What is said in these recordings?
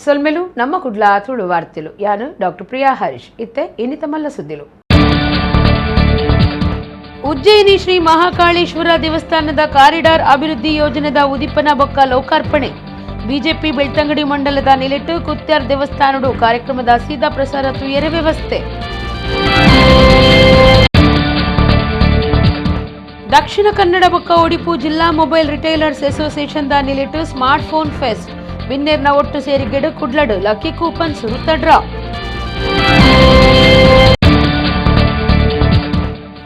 ಸೊಲ್ಮೆಲು ನಮ್ಮ ಕುಡ್ಲ ತುಳು ವಾರ್ತೆಲು. ಯಾನು ಡಾಕ್ಟರ್ ಪ್ರಿಯಾ ಹರೀಶ್. ಇತ್ತೆ ಇನ್ನಿತ ಮಲ್ಲ ಸುದ್ದಿಲು. ಉಜ್ಜಯಿನಿ ಶ್ರೀ ಮಹಾಕಾಳೇಶ್ವರ ದೇವಸ್ಥಾನದ ಕಾರಿಡಾರ್ ಅಭಿವೃದ್ಧಿ ಯೋಜನೆದ ಉದಿಪನ ಬೊಕ್ಕ ಲೋಕಾರ್ಪಣೆ. ಬಿಜೆಪಿ ಬೆಳ್ತಂಗಡಿ ಮಂಡಲದ ನಿಲೆಟ್ಟು ಕುತ್ಯಾರ್ ದೇವಸ್ಥಾನಡು ಕಾರ್ಯಕ್ರಮದ ಸೀದಾ ಪ್ರಸಾರ ತುಯರೆ ವ್ಯವಸ್ಥೆ. ದಕ್ಷಿಣ ಕನ್ನಡ ಬೊಕ್ಕ ಒಡಿಪು ಜಿಲ್ಲಾ mobile retailers association the ನಿಲೆಟ್ಟು smart phone fest. ಬಿನ್ನೇರ್ನ ಒಟ್ಟು ಸೇರಿಗೆಡು ಕುಡ್ಲಡು ಲಕ್ಕಿ ಕೂಪನ್ ಸುರುತ ಡ್ರಾ.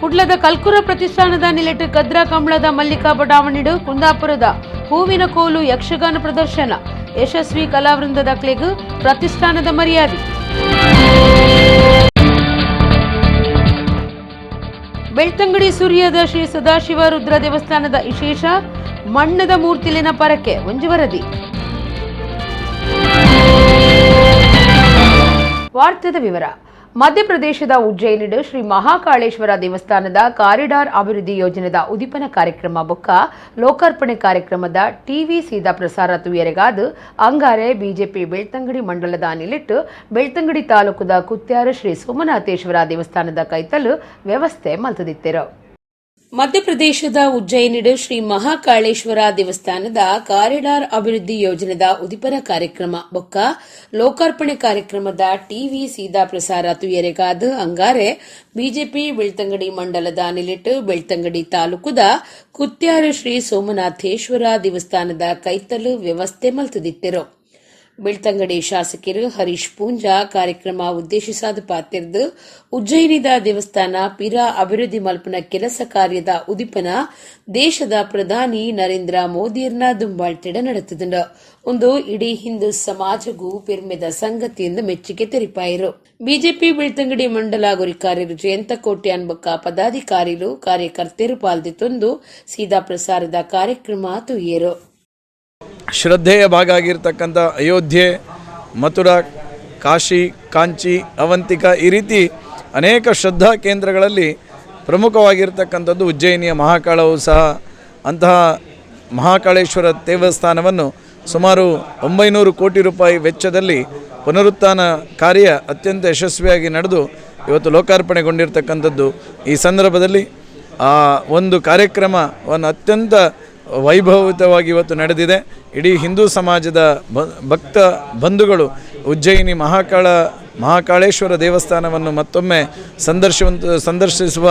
ಕುಡ್ಲದ ಕಲ್ಕುರ ಪ್ರತಿಷ್ಠಾನದ ನಿಲೆಟ್ಟು ಕದ್ರಾ ಕಂಬಳದ ಮಲ್ಲಿಕಾ ಬಡಾವಣೆಡು ಕುಂದಾಪುರದ ಹೂವಿನ ಕೋಲು ಯಕ್ಷಗಾನ ಪ್ರದರ್ಶನ. ಯಶಸ್ವಿ ಕಲಾವೃಂದದ ಕ್ಲೆಗ್ ಪ್ರತಿಷ್ಠಾನದ ಮರ್ಯಾದೆ. ಬೆಳ್ತಂಗಡಿ ಸೂರ್ಯದ ಶ್ರೀ ಸದಾಶಿವ ರುದ್ರ ದೇವಸ್ಥಾನದ ವಿಶೇಷ ಮಣ್ಣದ ಮೂರ್ತಿಲಿನ ಪರಕೆ ಒಂಜಿ ವರದಿ. ವಾರ್ತೆದ ವಿವರ. ಮಧ್ಯಪ್ರದೇಶದ ಉಜ್ಜಯಿನಿಡು ಶ್ರೀ ಮಹಾಕಾಳೇಶ್ವರ ದೇವಸ್ಥಾನದ ಕಾರಿಡಾರ್ ಅಭಿವೃದ್ಧಿ ಯೋಜನೆದ ಉದಿಪನ ಕಾರ್ಯಕ್ರಮ ಬೊಕ್ಕ ಲೋಕಾರ್ಪಣೆ ಕಾರ್ಯಕ್ರಮದ ಟಿವಿ ಸೀದಾ ಪ್ರಸಾರ ತುಯರೆಗಾದು ಅಂಗಾರೆ ಬಿಜೆಪಿ ಬೆಳ್ತಂಗಡಿ ಮಂಡಲದ ನಿಲೆಟ್ಟು ಬೆಳ್ತಂಗಡಿ ತಾಲೂಕುದ ಕುತ್ಯಾರ ಶ್ರೀ ಸೋಮನಾಥೇಶ್ವರ ದೇವಸ್ಥಾನದ ಕೈತಲು ವ್ಯವಸ್ಥೆ ಮಲ್ತದಿತ್ತೆರು. ಮಧ್ಯಪ್ರದೇಶದ ಉಜ್ಜಯಿನಿಡು ಶ್ರೀ ಮಹಾಕಾಳೇಶ್ವರ ದೇವಸ್ಥಾನದ ಕಾರಿಡಾರ್ ಅಭಿವೃದ್ಧಿ ಯೋಜನೆದ ಉದಿಪನ ಕಾರ್ಯಕ್ರಮ ಬೊಕ್ಕ ಲೋಕಾರ್ಪಣೆ ಕಾರ್ಯಕ್ರಮದ ಟಿವಿ ಸೀದಾ ಪ್ರಸಾರ ತುಯರೆಗಾದ ಅಂಗಾರೆ ಬಿಜೆಪಿ ಬೆಳ್ತಂಗಡಿ ಮಂಡಲದ ನಿಲೆಟ್ಟು ಬೆಳ್ತಂಗಡಿ ತಾಲೂಕುದ ಕುತ್ಯಾರ ಶ್ರೀ ಸೋಮನಾಥೇಶ್ವರ ದೇವಸ್ಥಾನದ ಕೈತಲು ವ್ಯವಸ್ಥೆ ಮಲ್ತದಿತ್ತೆರು. ಬೆಳ್ತಂಗಡಿ ಶಾಸಕರು ಹರೀಶ್ ಪೂಂಜಾ ಕಾರ್ಯಕ್ರಮ ಉದ್ದೇಶಿಸಾದ ಪಾತಿರ್ದು ಉಜ್ಜಯಿನಿದ ದೇವಸ್ಥಾನ ಪಿರ ಅಭಿವೃದ್ಧಿ ಮಲ್ಪನ ಕೆಲಸ ಕಾರ್ಯದ ಉದಿಪನ ದೇಶದ ಪ್ರಧಾನಿ ನರೇಂದ್ರ ಮೋದಿಯರ್ನ ದುಂಬಾಳ್ತಿಡ ನಡೆತದುಂಡು. ಒಂದು ಇಡೀ ಹಿಂದೂ ಸಮಾಜಗೂ ಪೆರ್ಮೆದ ಸಂಗತಿಯಿಂದ ಮೆಚ್ಚುಗೆ ತೆರಿಪಾಯಿರು. ಬಿಜೆಪಿ ಬೆಳ್ತಂಗಡಿ ಮಂಡಲ ಗುರಿಕಾರ್ಯರು ಜಯಂತ ಕೋಟ್ಯಾನ್ ಬೊಕ್ಕ ಪದಾಧಿಕಾರಿಲು ಕಾರ್ಯಕರ್ತರು ಪಾಲ್ದಿತ್ತೊಂದು ಸೀದಾ ಪ್ರಸಾರದ ಕಾರ್ಯಕ್ರಮ ತುಯ್ಯರು. ಶ್ರದ್ಧೆಯ ಭಾಗ ಆಗಿರ್ತಕ್ಕಂಥ ಅಯೋಧ್ಯೆ, ಮಥುರಾ, ಕಾಶಿ, ಕಾಂಚಿ, ಅವಂತಿಕಾ ಈ ರೀತಿ ಅನೇಕ ಶ್ರದ್ಧಾ ಕೇಂದ್ರಗಳಲ್ಲಿ ಪ್ರಮುಖವಾಗಿರ್ತಕ್ಕಂಥದ್ದು ಉಜ್ಜಯಿನಿಯ ಮಹಾಕಾಳವು ಸಹ. ಅಂತಹ ಮಹಾಕಾಳೇಶ್ವರ ದೇವಸ್ಥಾನವನ್ನು ಸುಮಾರು 900 ಕೋಟಿ ರೂಪಾಯಿ ವೆಚ್ಚದಲ್ಲಿ ಪುನರುತ್ಥಾನ ಕಾರ್ಯ ಅತ್ಯಂತ ಯಶಸ್ವಿಯಾಗಿ ನಡೆದು ಇವತ್ತು ಲೋಕಾರ್ಪಣೆಗೊಂಡಿರ್ತಕ್ಕಂಥದ್ದು. ಈ ಸಂದರ್ಭದಲ್ಲಿ ಆ ಒಂದು ಕಾರ್ಯಕ್ರಮವನ್ನು ಅತ್ಯಂತ ವೈಭವಿತವಾಗಿ ಇವತ್ತು ನಡೆದಿದೆ. ಇಡೀ ಹಿಂದೂ ಸಮಾಜದ ಭಕ್ತ ಬಂಧುಗಳು ಉಜ್ಜಯಿನಿ ಮಹಾಕಾಳೇಶ್ವರ ದೇವಸ್ಥಾನವನ್ನು ಮತ್ತೊಮ್ಮೆ ಸಂದರ್ಶಿಸುವ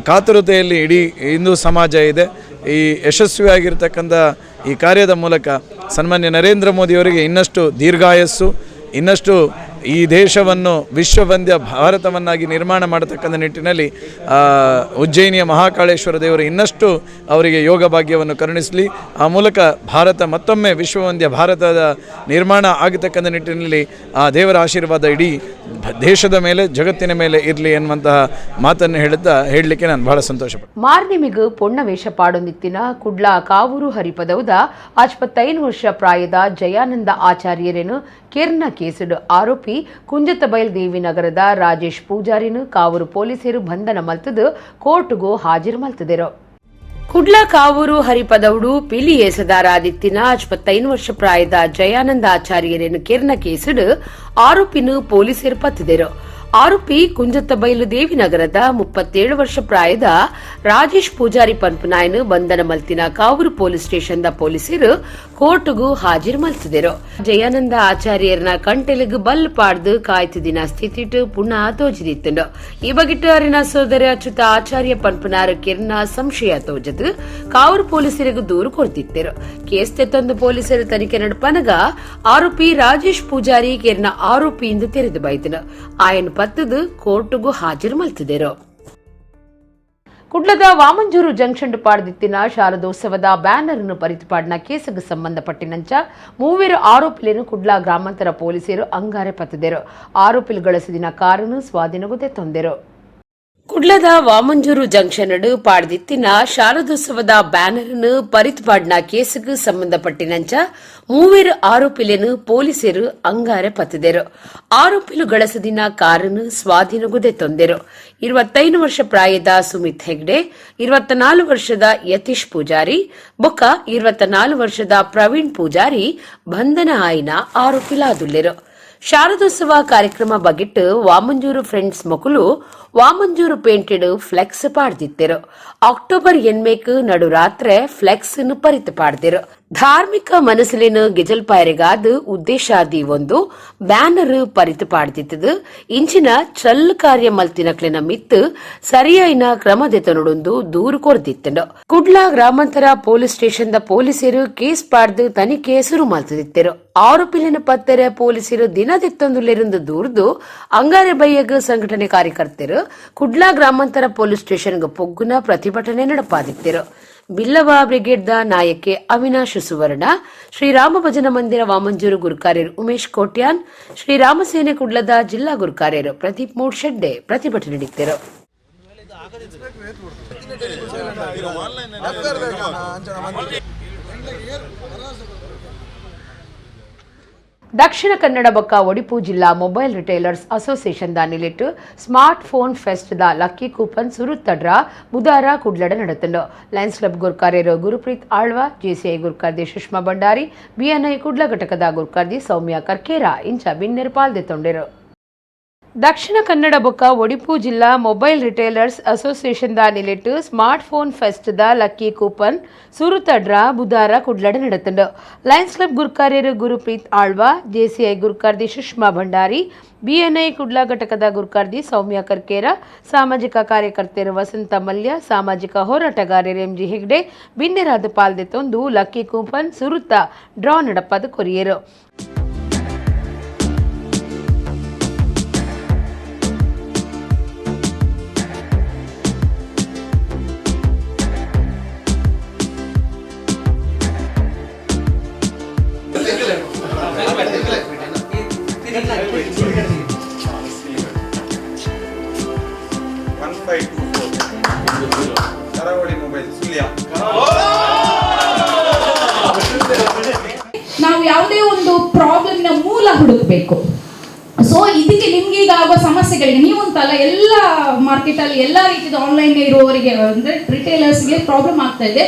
ಕಾತುರತೆಯಲ್ಲಿ ಇಡೀ ಹಿಂದೂ ಸಮಾಜ ಇದೆ. ಈ ಯಶಸ್ವಿಯಾಗಿರ್ತಕ್ಕಂಥ ಈ ಕಾರ್ಯದ ಮೂಲಕ ಸನ್ಮಾನ್ಯ ನರೇಂದ್ರ ಮೋದಿಯವರಿಗೆ ಇನ್ನಷ್ಟು ದೀರ್ಘಾಯಸ್ಸು, ಇನ್ನಷ್ಟು ಈ ದೇಶವನ್ನು ವಿಶ್ವವಂದ್ಯ ಭಾರತವನ್ನಾಗಿ ನಿರ್ಮಾಣ ಮಾಡತಕ್ಕಂಥ ನಿಟ್ಟಿನಲ್ಲಿ ಉಜ್ಜಯಿನಿಯ ಮಹಾಕಾಳೇಶ್ವರ ದೇವರು ಇನ್ನಷ್ಟು ಅವರಿಗೆ ಯೋಗ ಭಾಗ್ಯವನ್ನು ಕರುಣಿಸಲಿ. ಆ ಮೂಲಕ ಭಾರತ ಮತ್ತೊಮ್ಮೆ ವಿಶ್ವವಂದ್ಯ ಭಾರತದ ನಿರ್ಮಾಣ ಆಗತಕ್ಕಂಥ ನಿಟ್ಟಿನಲ್ಲಿ ಆ ದೇವರ ಆಶೀರ್ವಾದ ಇಡೀ ದೇಶದ ಮೇಲೆ, ಜಗತ್ತಿನ ಮೇಲೆ ಇರಲಿ ಎನ್ನುವಂತಹ ಮಾತನ್ನು ಹೇಳಲಿಕ್ಕೆ ನಾನು ಬಹಳ ಸಂತೋಷಪಡ್ತೀನಿ. ಮಾರ್ನಿಮಿಗು ಪೊಣ್ಣವೇಷ ಪಾಡೊಂದಿತ್ತಿನ ಕುಡ್ಲ ಕಾವೂರು ಹರಿಪದೌದ 55 ವರ್ಷ ಪ್ರಾಯದ ಜಯಾನಂದ ಆಚಾರ್ಯರೇನು ಕಿರ್ನ ಕೇಸುಡು ಆರೋಪಿ ಕುಂಜತಬೈಲ್ ದೇವಿನಗರದ ರಾಜೇಶ್ ಪೂಜಾರಿನು ಕಾವೂರು ಪೊಲೀಸರು ಬಂಧನ ಮಲ್ತದು ಕೋರ್ಟ್ಗೂ ಹಾಜರು ಮಲ್ತದಿರು. ಕುಡ್ಲ ಕಾವೂರು ಹರಿಪದೌಡು ಪಿಲಿ ಏಸದಾರಾದಿತ್ತಿನ 55 ವರ್ಷ ಪ್ರಾಯದ ಜಯಾನಂದ ಆಚಾರ್ಯರೇನು ಕಿರ್ನ ಕೇಸುಡು ಆರೋಪಿನು ಪೊಲೀಸರು ಪತ್ತಿದರು. ಆರೋಪಿ ಕುಂಜತ್ತಬೈಲು ದೇವಿನಗರದ 37 ವರ್ಷ ಪ್ರಾಯದ ರಾಜೇಶ್ ಪೂಜಾರಿ ಪನ್ಪುನಾಯನು ಬಂಧನ ಮಲ್ತಿನ ಕಾವೂರು ಪೊಲೀಸ್ ಸ್ಟೇಷನ್ the ಪೊಲೀಸರು ಕೋರ್ಟ್ಗೂ ಹಾಜರು ಮಲ್ತಿದರು. ಜಯಾನಂದ ಆಚಾರ್ಯರ್ನ ಕಂಟೆಲಿಗ್ ಬಲ್ ಪಾಡ್ದು ಕಾಯ್ತುದಿನ ಸ್ಥಿತಿಟು ಪುನಃ ತೋಜಿದಿತ್ತುಂಡು. ಈ ಬಗಿಟ್ಟು ಅರಿನ ಸೋದರ ಅಚ್ಯುತ ಆಚಾರ್ಯ ಪನ್ಪುನಾರು ಕಿರ್ನ ಸಂಶಯ ತೋಜದು ಕಾವೂರು ಪೊಲೀಸರಿಗೂ ದೂರು ಕೊಡ್ತಿತ್ತರು. ಕೇಸ್ ತೆತ್ತೊಂದು ಪೊಲೀಸರು ತನಿಖೆ ನಡಪನಗ ಆರೋಪಿ ರಾಜೇಶ್ ಪೂಜಾರಿ ಕಿರ್ನ ಆರೋಪಿ ಎಂದು ತೆರೆದು ಬೈದನು. ಆಯನ್ ಪತ್ತದು ಕೋರ್ಟ್ಗೂ ಹಾಜರು ಮಲ್ತಿದರು. ಕುಡ್ಲದ ವಾಮಂಜೂರು ಜಂಕ್ಷನ್ ಪಾಡ್ದಿತ್ತಿನ ಶಾರದೋತ್ಸವದ ಬ್ಯಾನರ್ ಅನ್ನು ಪರಿತುಪಾಡಿನ ಕೇಸುಗೆ ಸಂಬಂಧಪಟ್ಟಿನಂಚ ಮೂವರು ಆರೋಪಿలను ಕುಡ್ಲ ಗ್ರಾಮಾಂತರ ಪೊಲೀಸರು ಅಂಗಾರೆ ಪತ್ತಿದರು. ಆರೋಪಿಗಳು ಗಳಿಸಿದಿನ ಕಾರನ್ನು ಸ್ವಾಧೀನಗೂ ತಂದರು. ಕುಡ್ಲದ ವಾಮಂಜೂರು ಜಂಕ್ಷನ್ ಪಾಡ್ದಿತ್ತಿನ ಶಾರದೋತ್ಸವದ ಬ್ಯಾನರ್ನ್ ಪರಿತ್ಪಾಡ್ನ ಕೇಸುಗ್ ಸಂಬಂಧಪಟ್ಟಿನಂಚ ಮೂವೆರು ಆರೋಪಿಲೆನ್ ಪೊಲೀಸರು ಅಂಗಾರೆ ಪತ್ತಿದೆರು. ಆರೋಪಿಲು ಗಳಸದಿನ ಕಾರನ್ನು ಸ್ವಾಧೀನಗುದೆತ್ತೊಂದೆರು. 25 ವರ್ಷ ಪ್ರಾಯದ ಸುಮಿತ್ ಹೆಗ್ಡೆ, 24 ವರ್ಷದ ಯತೀಶ್ ಪೂಜಾರಿ ಬೊಕ್ಕ 24 ವರ್ಷದ ಪ್ರವೀಣ್ ಪೂಜಾರಿ ಬಂಧನ ಆಯಿನ ಆರೋಪಿಲಾದುಲ್ಲೆರು. ಶಾರದೋತ್ಸವ ಕಾರ್ಯಕ್ರಮ ಬಗೆಟ್ ವಾಮಂಜೂರು ಫ್ರೆಂಡ್ಸ್ ಮೊಕುಲು ವಾಮಂಜೂರು ಪೇಂಟೆಡ್ ಫ್ಲೆಕ್ಸ್ ಪಾಡ್ದಿತ್ತೆರು. ಅಕ್ಟೋಬರ್ ಎನ್ಮೇಕ್ ನಡುರಾತ್ರೆ ಫ್ಲೆಕ್ಸ್ ಪರಿತು ಪಾಡ್ದೆರು. ಧಾರ್ಮಿಕ ಮನಸ್ಸುಲೆನ್ ಗೆಜಲ್ಪಾಯರೆಗಾದ್ ಉದ್ದೇಶಾದಿ ಒಂದು ಬ್ಯಾನರ್ ಪರಿತು ಪಾಡ್ದಿತ್ತದು. ಇಂಚಿನ ಚಲ್ ಕಾರ್ಯ ಮಲ್ತಿನಕ್ಲೆನ ಮಿತ್ತು ಸರಿಯಾಯಿನ ಕ್ರಮ ದೆತೊನೊಡುಂದು ದೂರು ಕೊರ್ದಿತ್ತಂಡು. ಕುಡ್ಲ ಗ್ರಾಮಾಂತರ ಪೊಲೀಸ್ ಸ್ಟೇಷನ್ ದ ಪೊಲೀಸರು ಕೇಸ್ ಪಾಡ್ದು ತನಿಖೆ ಶುರು ಮಲ್ತದಿತ್ತೆರು. ಆರೋಪಿಲಿನ ಪತ್ತೆರೆ ಪೊಲೀಸರು ದಿನದೆತ್ತೊಂದುಲೆருந்து ದೂರ್ದು ಅಂಗಾರೆ ಬಯ್ಯಗ್ ಸಂಘಟನೆ ಕಾರ್ಯಕರ್ತರು ಕುಡ್ಲ ಗ್ರಾಮಾಂತರ ಪೊಲೀಸ್ ಸ್ಟೇಷನ್ಗೆ ಪೊಗ್ಗುನ ಪ್ರತಿಭಟನೆ ನಡಪಾದಿತ್ತೆರು. ಬಿಲ್ಲವ ಬ್ರಿಗೇಡ್ದ ನಾಯಕೆ ಅವಿನಾಶ್ ಸುವರ್ಣ, ಶ್ರೀರಾಮ ಭಜನ ಮಂದಿರ ವಾಮಂಜೂರು ಗುರುಕಾರ್ಯರು ಉಮೇಶ್ ಕೋಟ್ಯಾನ್, ಶ್ರೀರಾಮಸೇನೆ ಕುಡ್ಲದ ಜಿಲ್ಲಾ ಗುರುಕಾರ್ಯರು ಪ್ರದೀಪ್ ಮೂಡ್ಶೆಡ್ಡೆ ಪ್ರತಿಭಟನೆ ನಡೆಯುತ್ತಿರು. ದಕ್ಷಿಣ ಕನ್ನಡ ಬೊಕ್ಕ ಒಡಿಪು ಜಿಲ್ಲಾ mobile retailers association the ನಿಲೆಟ್ smart phone fest the lucky coupon ಸುರುತ್ತಡ್ರ ಬುಧಾರ ಕುಡ್ಲಡ ನಡತಂಡು. ಲಯನ್ಸ್ ಕ್ಲಬ್ ಗುರ್ಕಾರ್ಯರು ಗುರುಪ್ರೀತ್ ಆಳ್ವ, ಜೆಸಿಐ ಗುರ್ಕಾರ್ದಿ ಸುಷ್ಮಾ ಭಂಡಾರಿ, ಬಿಎನ್ಐ ಕುಡ್ಲ ಘಟಕದ ಗುರ್ಕಾರ್ದಿ ಸೌಮ್ಯ ಕರ್ಕೇರ ಇಂಚ ಬಿನ್ನೆರು ಪಾಲ್ದೆತ್ತೊಂಡೆರು. ದಕ್ಷಿಣ ಕನ್ನಡ ಬೊಕ್ಕ ಒಡಿಪು ಜಿಲ್ಲಾ mobile retailers association the ನಿಲೆಟ್ smart phone fest the lucky coupon ಸುರುತಡ್ರ ಬುಧಾರ ಕುಡ್ಲಡ ನಡತಂಡು. ಲಯನ್ಸ್ ಕ್ಲಬ್ ಗುರ್ಕಾರ್ಯರು ಗುರುಪ್ರೀತ್ ಆಳ್ವ, ಜೆಸಿಐ ಗುರ್ಕಾರ್ದಿ ಸುಷ್ಮಾ ಭಂಡಾರಿ, ಬಿಎನ್ಐ ಕುಡ್ಲ ಘಟಕದ ಗುರ್ಕಾರ್ದಿ ಸೌಮ್ಯ ಕರ್ಕೇರ, ಸಾಮಾಜಿಕ ಕಾರ್ಯಕರ್ತೆಯರು ವಸಂತ ಮಲ್ಯ, ಸಾಮಾಜಿಕ ಹೋರಾಟಗಾರರು ಎಂಜಿ ಹೆಗ್ಡೆ ಬಿನ್ನೆರಾದ ಪಾಲ್ದೆತ್ತೊಂದು ಲಕ್ಕಿ ಕೂಪನ್ ಸುರುತ ಡ್ರಾ ನಡಪದ ಕೊರಿಯರು. ನಾವು ಯಾವುದೇ ಒಂದು ಪ್ರಾಬ್ಲಮ್ನ ಮೂಲ ಹುಡುಕಬೇಕು. ಸೊ ಇದಕ್ಕೆ ನಿಮ್ಗೆ ಈಗ ಆಗುವ ಸಮಸ್ಯೆಗಳಿಗೆ ನೀವು ಅಂತಲ್ಲ, ಎಲ್ಲ ಮಾರ್ಕೆಟಲ್ಲಿ ಎಲ್ಲ ರೀತಿಯ ಆನ್ಲೈನ್ ಇರುವವರಿಗೆ, ಅಂದ್ರೆ ರಿಟೇಲರ್ಸ್ಗೆ ಪ್ರಾಬ್ಲಮ್ ಆಗ್ತಾ ಇದೆ.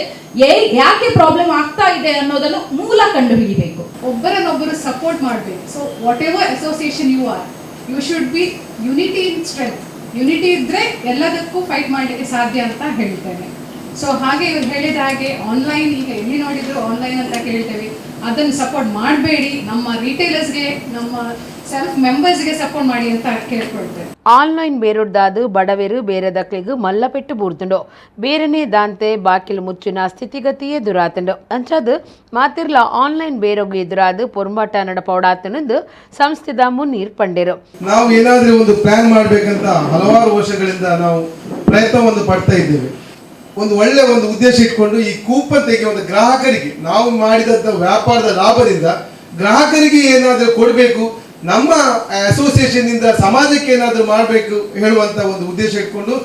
ಯಾಕೆ ಪ್ರಾಬ್ಲಮ್ ಆಗ್ತಾ ಇದೆ ಅನ್ನೋದನ್ನು ಮೂಲ ಕಂಡು ಹಿಡಿಬೇಕು. ಒಬ್ಬರನ್ನೊಬ್ಬರು ಸಪೋರ್ಟ್ ಮಾಡಬೇಕು. So whatever association you are, you should be unity in strength. Unity ಇದ್ದರೆ ಎಲ್ಲದಕ್ಕೂ ಫೈಟ್ ಮಾಡಲಿಕ್ಕೆ ಸಾಧ್ಯ ಅಂತ ಹೇಳ್ತೇನೆ. ಸೊ ಹಾಗೆ ಇವ್ರು ಹೇಳಿದ ಹಾಗೆ ಆನ್ಲೈನ್, ಈಗ ಎಲ್ಲಿ ನೋಡಿದ್ರು ಆನ್ಲೈನ್ ಅಂತ ಕೇಳ್ತೇವೆ. ಅದನ್ನು ಸಪೋರ್ಟ್ ಮಾಡಬೇಡಿ, ನಮ್ಮ ರಿಟೇಲರ್ಸ್ಗೆ, ನಮ್ಮ ಸೆಲ್ಫ್ ಮೆಂಬರ್ಸ್ಗೆ ಸಪೋರ್ಟ್ ಮಾಡಿ ಅಂತ ಕೇಳ್ಕೊಳ್ತೇವೆ. ಆನ್ಲೈನ್ ಬೇರೊಡ್ದಾದು ಬಡವೆರು ಬೇರೆದಕ್ಲೆಗ್ ಮಲ್ಲಪೆಟ್ಟು ಬೂರ್ತುಂಡು. ಬೇರನೆ ದಾಂತೆ ಬಾಕಿಲ್ ಮುಚ್ಚಿನ ಸ್ಥಿತಿಗತಿಯೇ ದುರಾತುಂಡು. ಅಂಚಾದ್ ಮಾತಿರ್ಲ ಆನ್ಲೈನ್ ಬೇರೊಗು ಎದುರಾದ್ ಪೊರ್ಂಬಾಟ ನಡಪವಡಾತುಂದು ಸಂಸ್ಥೆದ ಮುನ್ನೀರ್ ಪಂಡೆರು. ನಾವು ಏನಾದರೂ ಒಂದು ಪ್ಲಾನ್ ಮಾಡಬೇಕಂತ ಹಲವಾರು ವರ್ಷಗಳಿಂದ ನಾವು ಪ್ರಯತ್ನವನ್ನು ಪಡ್ತಾ ಇದ್ದೇವೆ. ಒಂದು ಒಳ್ಳೆ ಒಂದು ಉದ್ದೇಶ ಇಟ್ಕೊಂಡು ಈ ಕೂಪನ್ ತೆಗೆ ಒಂದು ಗ್ರಾಹಕರಿಗೆ ನಾವು ಮಾಡಿದಂಥ ವ್ಯಾಪಾರದ ಲಾಭದಿಂದ ಗ್ರಾಹಕರಿಗೆ ಏನಾದರೂ ಕೊಡಬೇಕು, ನಮ್ಮ ಅಸೋಸಿಯೇಷನ್ ಇಂದ ಸಮಾಜಕ್ಕೆ ಏನಾದರೂ ಮಾಡಬೇಕು ಹೇಳುವಂತ ಒಂದು ಉದ್ದೇಶ ಇಟ್ಕೊಂಡು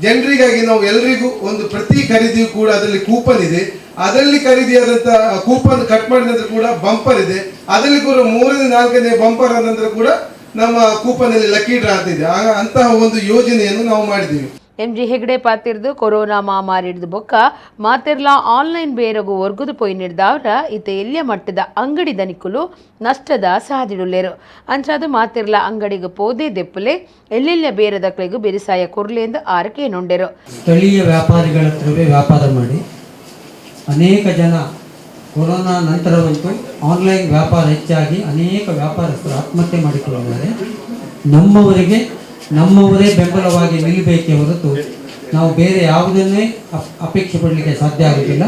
ಜನರಿಗಾಗಿ ನಾವು ಎಲ್ರಿಗೂ ಒಂದು ಪ್ರತಿ ಖರೀದಿಯು ಕೂಡ ಅದರಲ್ಲಿ ಕೂಪನ್ ಇದೆ. ಅದರಲ್ಲಿ ಖರೀದಿಯಾದಂಥ ಕೂಪನ್ ಕಟ್ ಮಾಡಿದ ನಂತರ ಕೂಡ ಬಂಪರ್ ಇದೆ. ಅದರಲ್ಲಿ ಕೂಡ ಮೂರನೇ ನಾಲ್ಕನೇ ಬಂಪರ್ ಆದ ನಂತರ ಕೂಡ ನಮ್ಮ ಕೂಪನ್ ಅಲ್ಲಿ ಲಕ್ಕಿ ಡ್ರಾ ಅಂತ ಇದೆ. ಅಂತಹ ಒಂದು ಯೋಜನೆಯನ್ನು ನಾವು ಮಾಡಿದ್ದೀವಿ. ಎಂಜಿ ಹೆಗ್ಡೆ ಪಾತಿರ್ದು ಕೊರೋನಾ ಮಹಾಮಾರಿ ಹಿಡ್ದು ಬೊಕ್ಕ ಮಾತೆರ್ಲಾ ಆನ್ಲೈನ್ ಬೇರಗು ಒರ್ಗುದು ಪೋಯಿ ನಿರ್ದಾವ್ರ ಇತ್ತೆ ಎಲ್ಯ ಮಟ್ಟದ ಅಂಗಡಿ ದನಿಕುಲು ನಷ್ಟದ ಸಾದಿಡುಲ್ಲೇರು. ಅಂಚಾದ ಮಾತೆರ್ಲಾ ಅಂಗಡಿಗೆ ಪೋದೆ ದೆಪ್ಪುಲೆ, ಎಲ್ಲೆಲ್ಲ ಬೇರೆದಕ್ಲೆಗು ಬೆರಿಸಾಯ ಕೊರ್ಲೆಂದು ಆರಕೆ ನೊಂಡೆರು. ಸ್ಥಳೀಯ ವ್ಯಾಪಾರಿಗಳ ಹತ್ರವೇ ವ್ಯಾಪಾರ ಮಾಡಿ. ಅನೇಕ ಜನ ಕೊರೋನಾ ನಂತರವಂತೂ ಆನ್ಲೈನ್ ವ್ಯಾಪಾರ ಹೆಚ್ಚಾಗಿ ಅನೇಕ ವ್ಯಾಪಾರಸ್ಥರು ಆತ್ಮಹತ್ಯೆ ಮಾಡಿಕೊಂಡಿದ್ದಾರೆ. ನಮ್ಮವರಿಗೆ ನಮ್ಮವರೇ ಬೆಂಬಲವಾಗಿ ನಿಲ್ಲಬೇಕೇ ಹೊರತು ನಾವು ಬೇರೆ ಯಾವುದನ್ನೇ ಅಪೇಕ್ಷೆ ಪಡಲಿಕ್ಕೆ ಸಾಧ್ಯ ಆಗುವುದಿಲ್ಲ.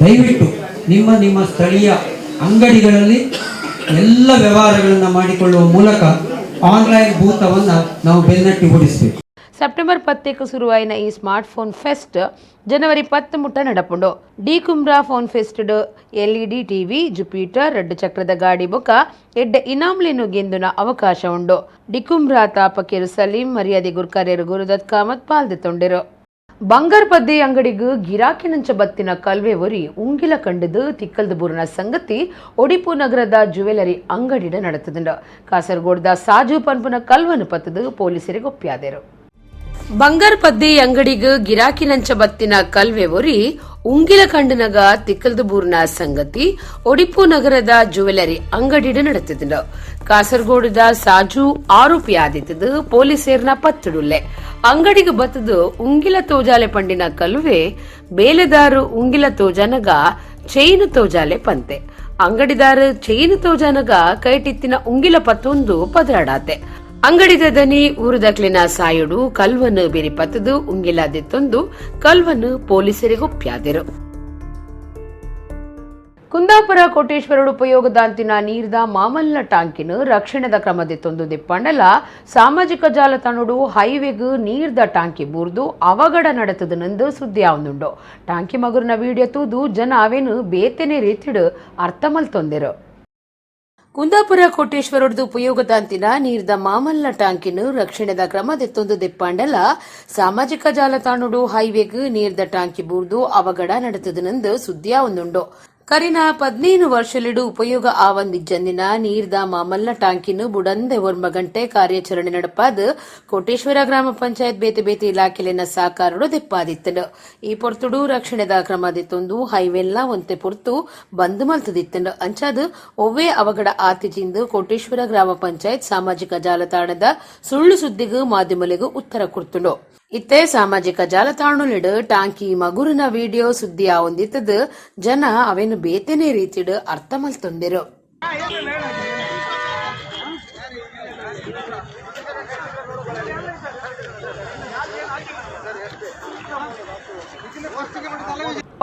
ದಯವಿಟ್ಟು ನಿಮ್ಮ ನಿಮ್ಮ ಸ್ಥಳೀಯ ಅಂಗಡಿಗಳಲ್ಲಿ ಎಲ್ಲ ವ್ಯವಹಾರಗಳನ್ನು ಮಾಡಿಕೊಳ್ಳುವ ಮೂಲಕ ಆನ್ಲೈನ್ ಭೂತವನ್ನು ನಾವು ಬೆನ್ನಟ್ಟಿ ಓಡಿಸಬೇಕು. ಸೆಪ್ಟೆಂಬರ್ 10ಕ್ಕೆ ಶುರುವಾಯಿನ ಈ ಸ್ಮಾರ್ಟ್ ಫೋನ್ ಫೆಸ್ಟ್ ಜನವರಿ 10 ಮುಟ್ಟ ನಡಪುಂಡು. ಡಿ ಕುಮ್ರಾ phone fest LED TV, Jupiter, ರಡ್ಡು ಚಕ್ರದ ಗಾಡಿ ಬೊಕ ಎಡ್ಡೆ ಇನಾಮ್ಲೆನು ಗೆಂದುನ ಅವಕಾಶ ಉಂಡು. ಡಿಕುಮ್ರಾ ತಾಪಕೇರು ಸಲೀಂ, ಮರ್ಯಾದೆ ಗುರ್ಕಾರ್ಯರು ಗುರುದತ್ ಕಾಮತ್ ಪಾಲ್ದೆತೊಂಡೆರು. ಬಂಗಾರ್ ಪದ್ದೆ ಅಂಗಡಿಗು ಗಿರಾಕಿನಂಚ ಬತ್ತಿನ ಕಲ್ವೆ ಒರಿ ಉಂಗಿಲ ಕಂಡದು ತಿಕ್ಕಲ್ದು ಬೂರ್ನ ಸಂಗತಿ ಒಡಿಪು ನಗರದ ಜುವೆಲರಿ ಅಂಗಡಿಡ ನಡೆತದುಂಡು. ಕಾಸರಗೋಡ್ದ ಸಾಜು ಪನ್ಪುನ ಕಲ್ವನು ಪತ್ತದು ಪೊಲೀಸರಿಗೆ ಒಪ್ಪಿಯಾದರು. ಬಂಗಾರ್ ಪದ್ದೆ ಅಂಗಡಿಗು ಗಿರಾಕಿನಂಚ ಬತ್ತಿನ ಕಲ್ವೆ ಒರಿ ಉಂಗಿಲ ಕಂಡನಗ ತಿಕ್ಕಲ್ದು ಬೂರ್ನ ಸಂಗತಿ ಒಡಿಪು ನಗರದ ಜುವೆಲರಿ ಅಂಗಡಿಡ ನಡೆತದುಂಡು. ಕಾಸರಗೋಡದ ಸಾಜು ಆರೋಪಿ ಆದಿತ್ತದು ಪೊಲೀಸೇರ್ನ ಪತ್ತುಡುಲ್ಲೆ. ಅಂಗಡಿಗೆ ಬತ್ತದು ಉಂಗಿಲ ತೋಜಾಲೆ ಪಂಡಿನ ಕಲುವೆ ಬೇಲೆದಾರು ಉಂಗಿಲ ತೋಜಾನಗ ಚೈನು ತೋಜಾಲೆ ಪಂತೆ. ಅಂಗಡಿದಾರ ಚೈನು ತೋಜಾನಗ ಕೈಟಿತ್ತಿನ ಉಂಗಿಲ ಪತ್ತೊಂದು ಪದರಾಡಾತೆ. ಅಂಗಡಿದ ದನಿ ಊರುದಕ್ಲಿನ ಸಾಯುಡು ಕಲ್ವನು ಬೆರಿ ಪತ್ತದು ಉಂಗಿಲ ದೆತ್ತೊಂದು ಕಲ್ವನು ಪೊಲೀಸರಿಗೊಪ್ಪ್ಯಾದರು. ಕುಂದಾಪುರ ಕೋಟೇಶ್ವರಡು ಉಪಯೋಗದಾಂತಿನ ನೀರ್ದ ಮಾಮಲ್ಲ ಟಾಂಕಿನ ರಕ್ಷಣೆದ ಕ್ರಮದೆತ್ತೊಂದು ದಿಪ್ಪಂಡಲ ಸಾಮಾಜಿಕ ಜಾಲತಾಣಡು ಹೈವೇಗ್ ನೀರ್ದ ಟಾಂಕಿ ಬೂರ್ದು ಅವಘಡ ನಡೆತದನೆಂದು ಸುದ್ದಿ ಆವೊಂದುಂಡು. ಟಾಂಕಿ ಮಗುರಿನ ವಿಡಿಯೋ ತೂದು ಜನ ಅವೇನು ಬೇತೆನೆ ರೀತಿಡು ಅರ್ಥ ಮಲ್ತೊಂದೆರು. ಕುಂದಾಪುರ ಕೋಟೇಶ್ವರಡ್ದು ಉಪಯೋಗದಾಂತಿನ ನೀರ್ದ ಮಾಮಲ್ಲ ಟಾಂಕಿನ ರಕ್ಷಣೆದ ಕ್ರಮದೆತ್ತೊಂದು ದಿಪ್ಪಾಂಡಲ ಸಾಮಾಜಿಕ ಜಾಲತಾಣಡು ಹೈವೇಗ್ ನೀರ್ದ ಟಾಂಕಿ ಬೂರ್ದು ಅವಘಡ ನಡೆತದನೆಂದು ಸುದ್ದಿ ಆವೊಂದುಂಡು. ಕರಿನ 15 ವರ್ಷಲಿಡು ಉಪಯೋಗ ಆವಂದಿಜ್ಜಂದಿನ ನೀರ್ದ ಮಾಮಲ್ಲ ಟಾಂಕಿನ ಬುಡಂದೆ ಒರ್ಮ ಗಂಟೆ ಕಾರ್ಯಾಚರಣೆ ನಡಪಾದ ಕೋಟೇಶ್ವರ ಗ್ರಾಮ ಪಂಚಾಯತ್ ಬೇತೆ ಬೇತೆ ಇಲಾಖೆಲಿನ ಸಾಕಾರಡು ದೆಪ್ಪಾದಿತ್ತನು. ಈ ಪೊರ್ತುಡು ರಕ್ಷಣೆದ ಕ್ರಮದಿತ್ತೊಂದು ಹೈವೆಲ್ಲ ಒಂತೆ ಪೊರ್ತು ಬಂದ್ ಮಲ್ತದಿತ್ತನು. ಅಂಚಾದ ಒವ್ವೇ ಅವಘಡ ಆತಿಜಿಂದು ಕೋಟೇಶ್ವರ ಗ್ರಾಮ ಪಂಚಾಯತ್ ಸಾಮಾಜಿಕ ಜಾಲತಾಣದ ಸುಳ್ಳು ಸುದ್ದಿಗೂ ಮಾಧ್ಯಮಲೆಗೂ ಉತ್ತರ ಕೊಡ್ತುಂಡು. ಇತ್ತೆ ಸಾಮಾಜಿಕ ಜಾಲತಾಣಲಿಡು ಟಾಂಕಿ ಮಗುರಿನ ವಿಡಿಯೋ ಸುದ್ದಿ ಆವೊಂದಿತ್ತದು ಜನ ಅವೇನು ಬೇತೆನೆ ರೀತಿಡು ಅರ್ಥ ಮಲ್ತೊಂದೆರು.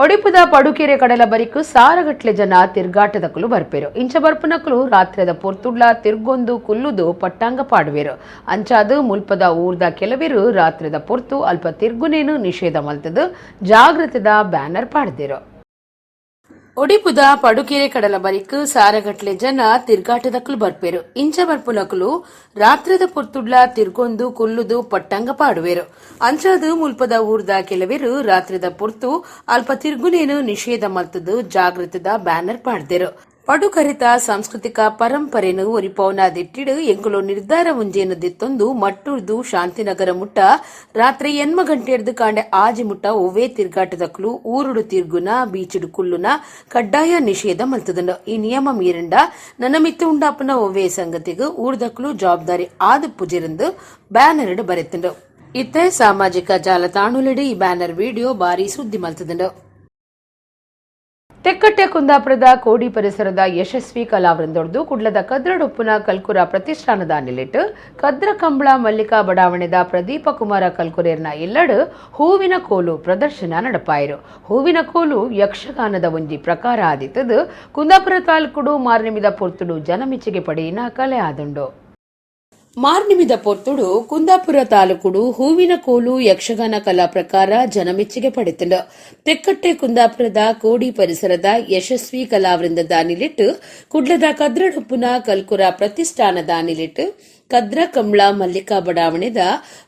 ಒಡಿಪುದ ಪಡುಕೆರೆ ಕಡಲ ಬರಿಕು ಸಾರಗಟ್ಲೆ ಜನ ತಿರ್ಗಾಟದಕುಲು ಬರ್ಪೇರು. ಇಂಚ ಬರ್ಪುನಕುಲು ರಾತ್ರಿದ ಪೊರ್ತುಡ್ಲ ತಿರ್ಗೊಂದು ಕುಲ್ಲುದು ಪಟ್ಟಾಂಗ ಪಾಡುವೆರು. ಅಂಚಾದು ಮುಲ್ಪದ ಊರ್ದ ಕೆಲವರು ರಾತ್ರಿದ ಪೊರ್ತು ಅಲ್ಪ ತಿರ್ಗುನೇನು ನಿಷೇಧ ಮಲ್ತದು ಜಾಗೃತದ ಬ್ಯಾನರ್ ಪಾಡ್ದಿರು. ಒಡಿಪುದ ಪಡುಕೆರೆ ಕಡಲ ಬರಿಕ್ ಸಾರಗಟ್ಲೆ ಜನ ತಿರ್ಗಾಟದಕುಲು ಬರ್ಪೇರು. ಇಂಚ ಬರ್ಪುನಕುಲು ರಾತ್ರಿದ ಪೊರ್ತುಡ್ಲ ತಿರ್ಗೊಂದು ಕುಲ್ಲುದು ಪಟ್ಟಂಗ ಪಾಡುವೆರು. ಅಂಚಾದು ಮುಲ್ಪದ ಊರ್ದ ಕೆಲವರು ರಾತ್ರಿದ ಪೊರ್ತು ಅಲ್ಪ ತಿರ್ಗುನೇನು ನಿಷೇಧ ಮಲ್ತದು ಜಾಗೃತದ ಬ್ಯಾನರ್ ಪಾಡ್ದೆರು. ಪಡುಕರಿತ ಸಾಂಸ್ಕೃತಿಕ ಪರಂಪರೆನು ಒರಿಪೌನ ದಿಟ್ಟಿಡು ಎಂಕುಲು ನಿರ್ಧಾರ ಮುಂಜೇನು ದಿತ್ತೊಂದು ಮಟ್ಟೂರ್ದು ಶಾಂತಿನಗರ ಮುಟ್ಟ ರಾತ್ರಿ 8 ಗಂಟೆರ್ದು ಕಾಂಡೆ ಆಜಿ ಮುಟ್ಟ ಒವ್ವೇ ತಿರ್ಗಾಟದಕ್ಲು ಊರುಡು ತಿರ್ಗುನ ಬೀಚಿಡು ಕುಲ್ಲುನ ಕಡ್ಡಾಯ ನಿಷೇಧ ಮಲ್ತದಂಡು. ಈ ನಿಯಮ ಮೀರಂಡ ನನ್ನ ಉಂಡಾಪನ ಒವ್ವೇ ಸಂಗತಿಗೂ ಊರ್ದಕ್ಲು ಜವಾಬ್ದಾರಿ ಆದ ಪುಜಿರಂದು ಬ್ಯಾನರ್ ಬರೆತಂಡು. ಇತ್ತೆ ಸಾಮಾಜಿಕ ಜಾಲತಾಣುಲಿಡು ಈ ಬ್ಯಾನರ್ ವಿಡಿಯೋ ಬಾರಿ ಸುದ್ದಿ ಮಲ್ತದಂಡು. ತೆಕ್ಕಟ್ಟೆ ಕುಂದಾಪುರದ ಕೋಡಿ ಪರಿಸರದ ಯಶಸ್ವಿ ಕಲಾವೃಂದೊಡ್ದು ಕುಡ್ಲದ ಕದ್ರಡೊಪ್ಪುನ ಕಲ್ಕುರ ಪ್ರತಿಷ್ಠಾನದ ನಿಲಿಟ್ಟು ಕದ್ರ ಕಂಬಳ ಮಲ್ಲಿಕಾ ಬಡಾವಣೆದ ಪ್ರದೀಪ ಕುಮಾರ ಕಲ್ಕುರೇರ್ನ ಇಲ್ಲಡು ಹೂವಿನ ಕೋಲು ಪ್ರದರ್ಶನ ನಡಪಾಯಿರು. ಹೂವಿನ ಕೋಲು ಯಕ್ಷಗಾನದ ಒಂಜಿ ಪ್ರಕಾರ ಆದಿತ್ತದು ಕುಂದಾಪುರ ತಾಲೂಕುಡು ಮಾರ್ನಿಮಿದ ಪೊರ್ತುಡು ಜನಮೆಚ್ಚುಗೆ ಪಡೆಯಿನ ಕಲೆ ಆದುಂಡು. ಮಾರ್ನಿಮಿದ ಪೊರ್ತುಡು ಕುಂದಾಪುರ ತಾಲೂಕುಡು ಹೂವಿನ ಕೋಲು ಯಕ್ಷಗಾನ ಕಲಾ ಪ್ರಕಾರ ಜನಮೆಚ್ಚುಗೆ ಪಡೆತಂಡು. ತೆಕ್ಕಟ್ಟೆ ಕುಂದಾಪುರದ ಕೋಡಿ ಪರಿಸರದ ಯಶಸ್ವಿ ಕಲಾವೃಂದದ ನಿಲಿಟ್ಟು ಕುಡ್ಲದ ಕದ್ರಡೊಪ್ಪುನ ಕಲ್ಕುರ ಪ್ರತಿಷ್ಠಾನದ ನಿಲಿಟ್ಟು ಕದ್ರ ಕಂಬಳ ಮಲ್ಲಿಕಾ ಬಡಾವಣೆದ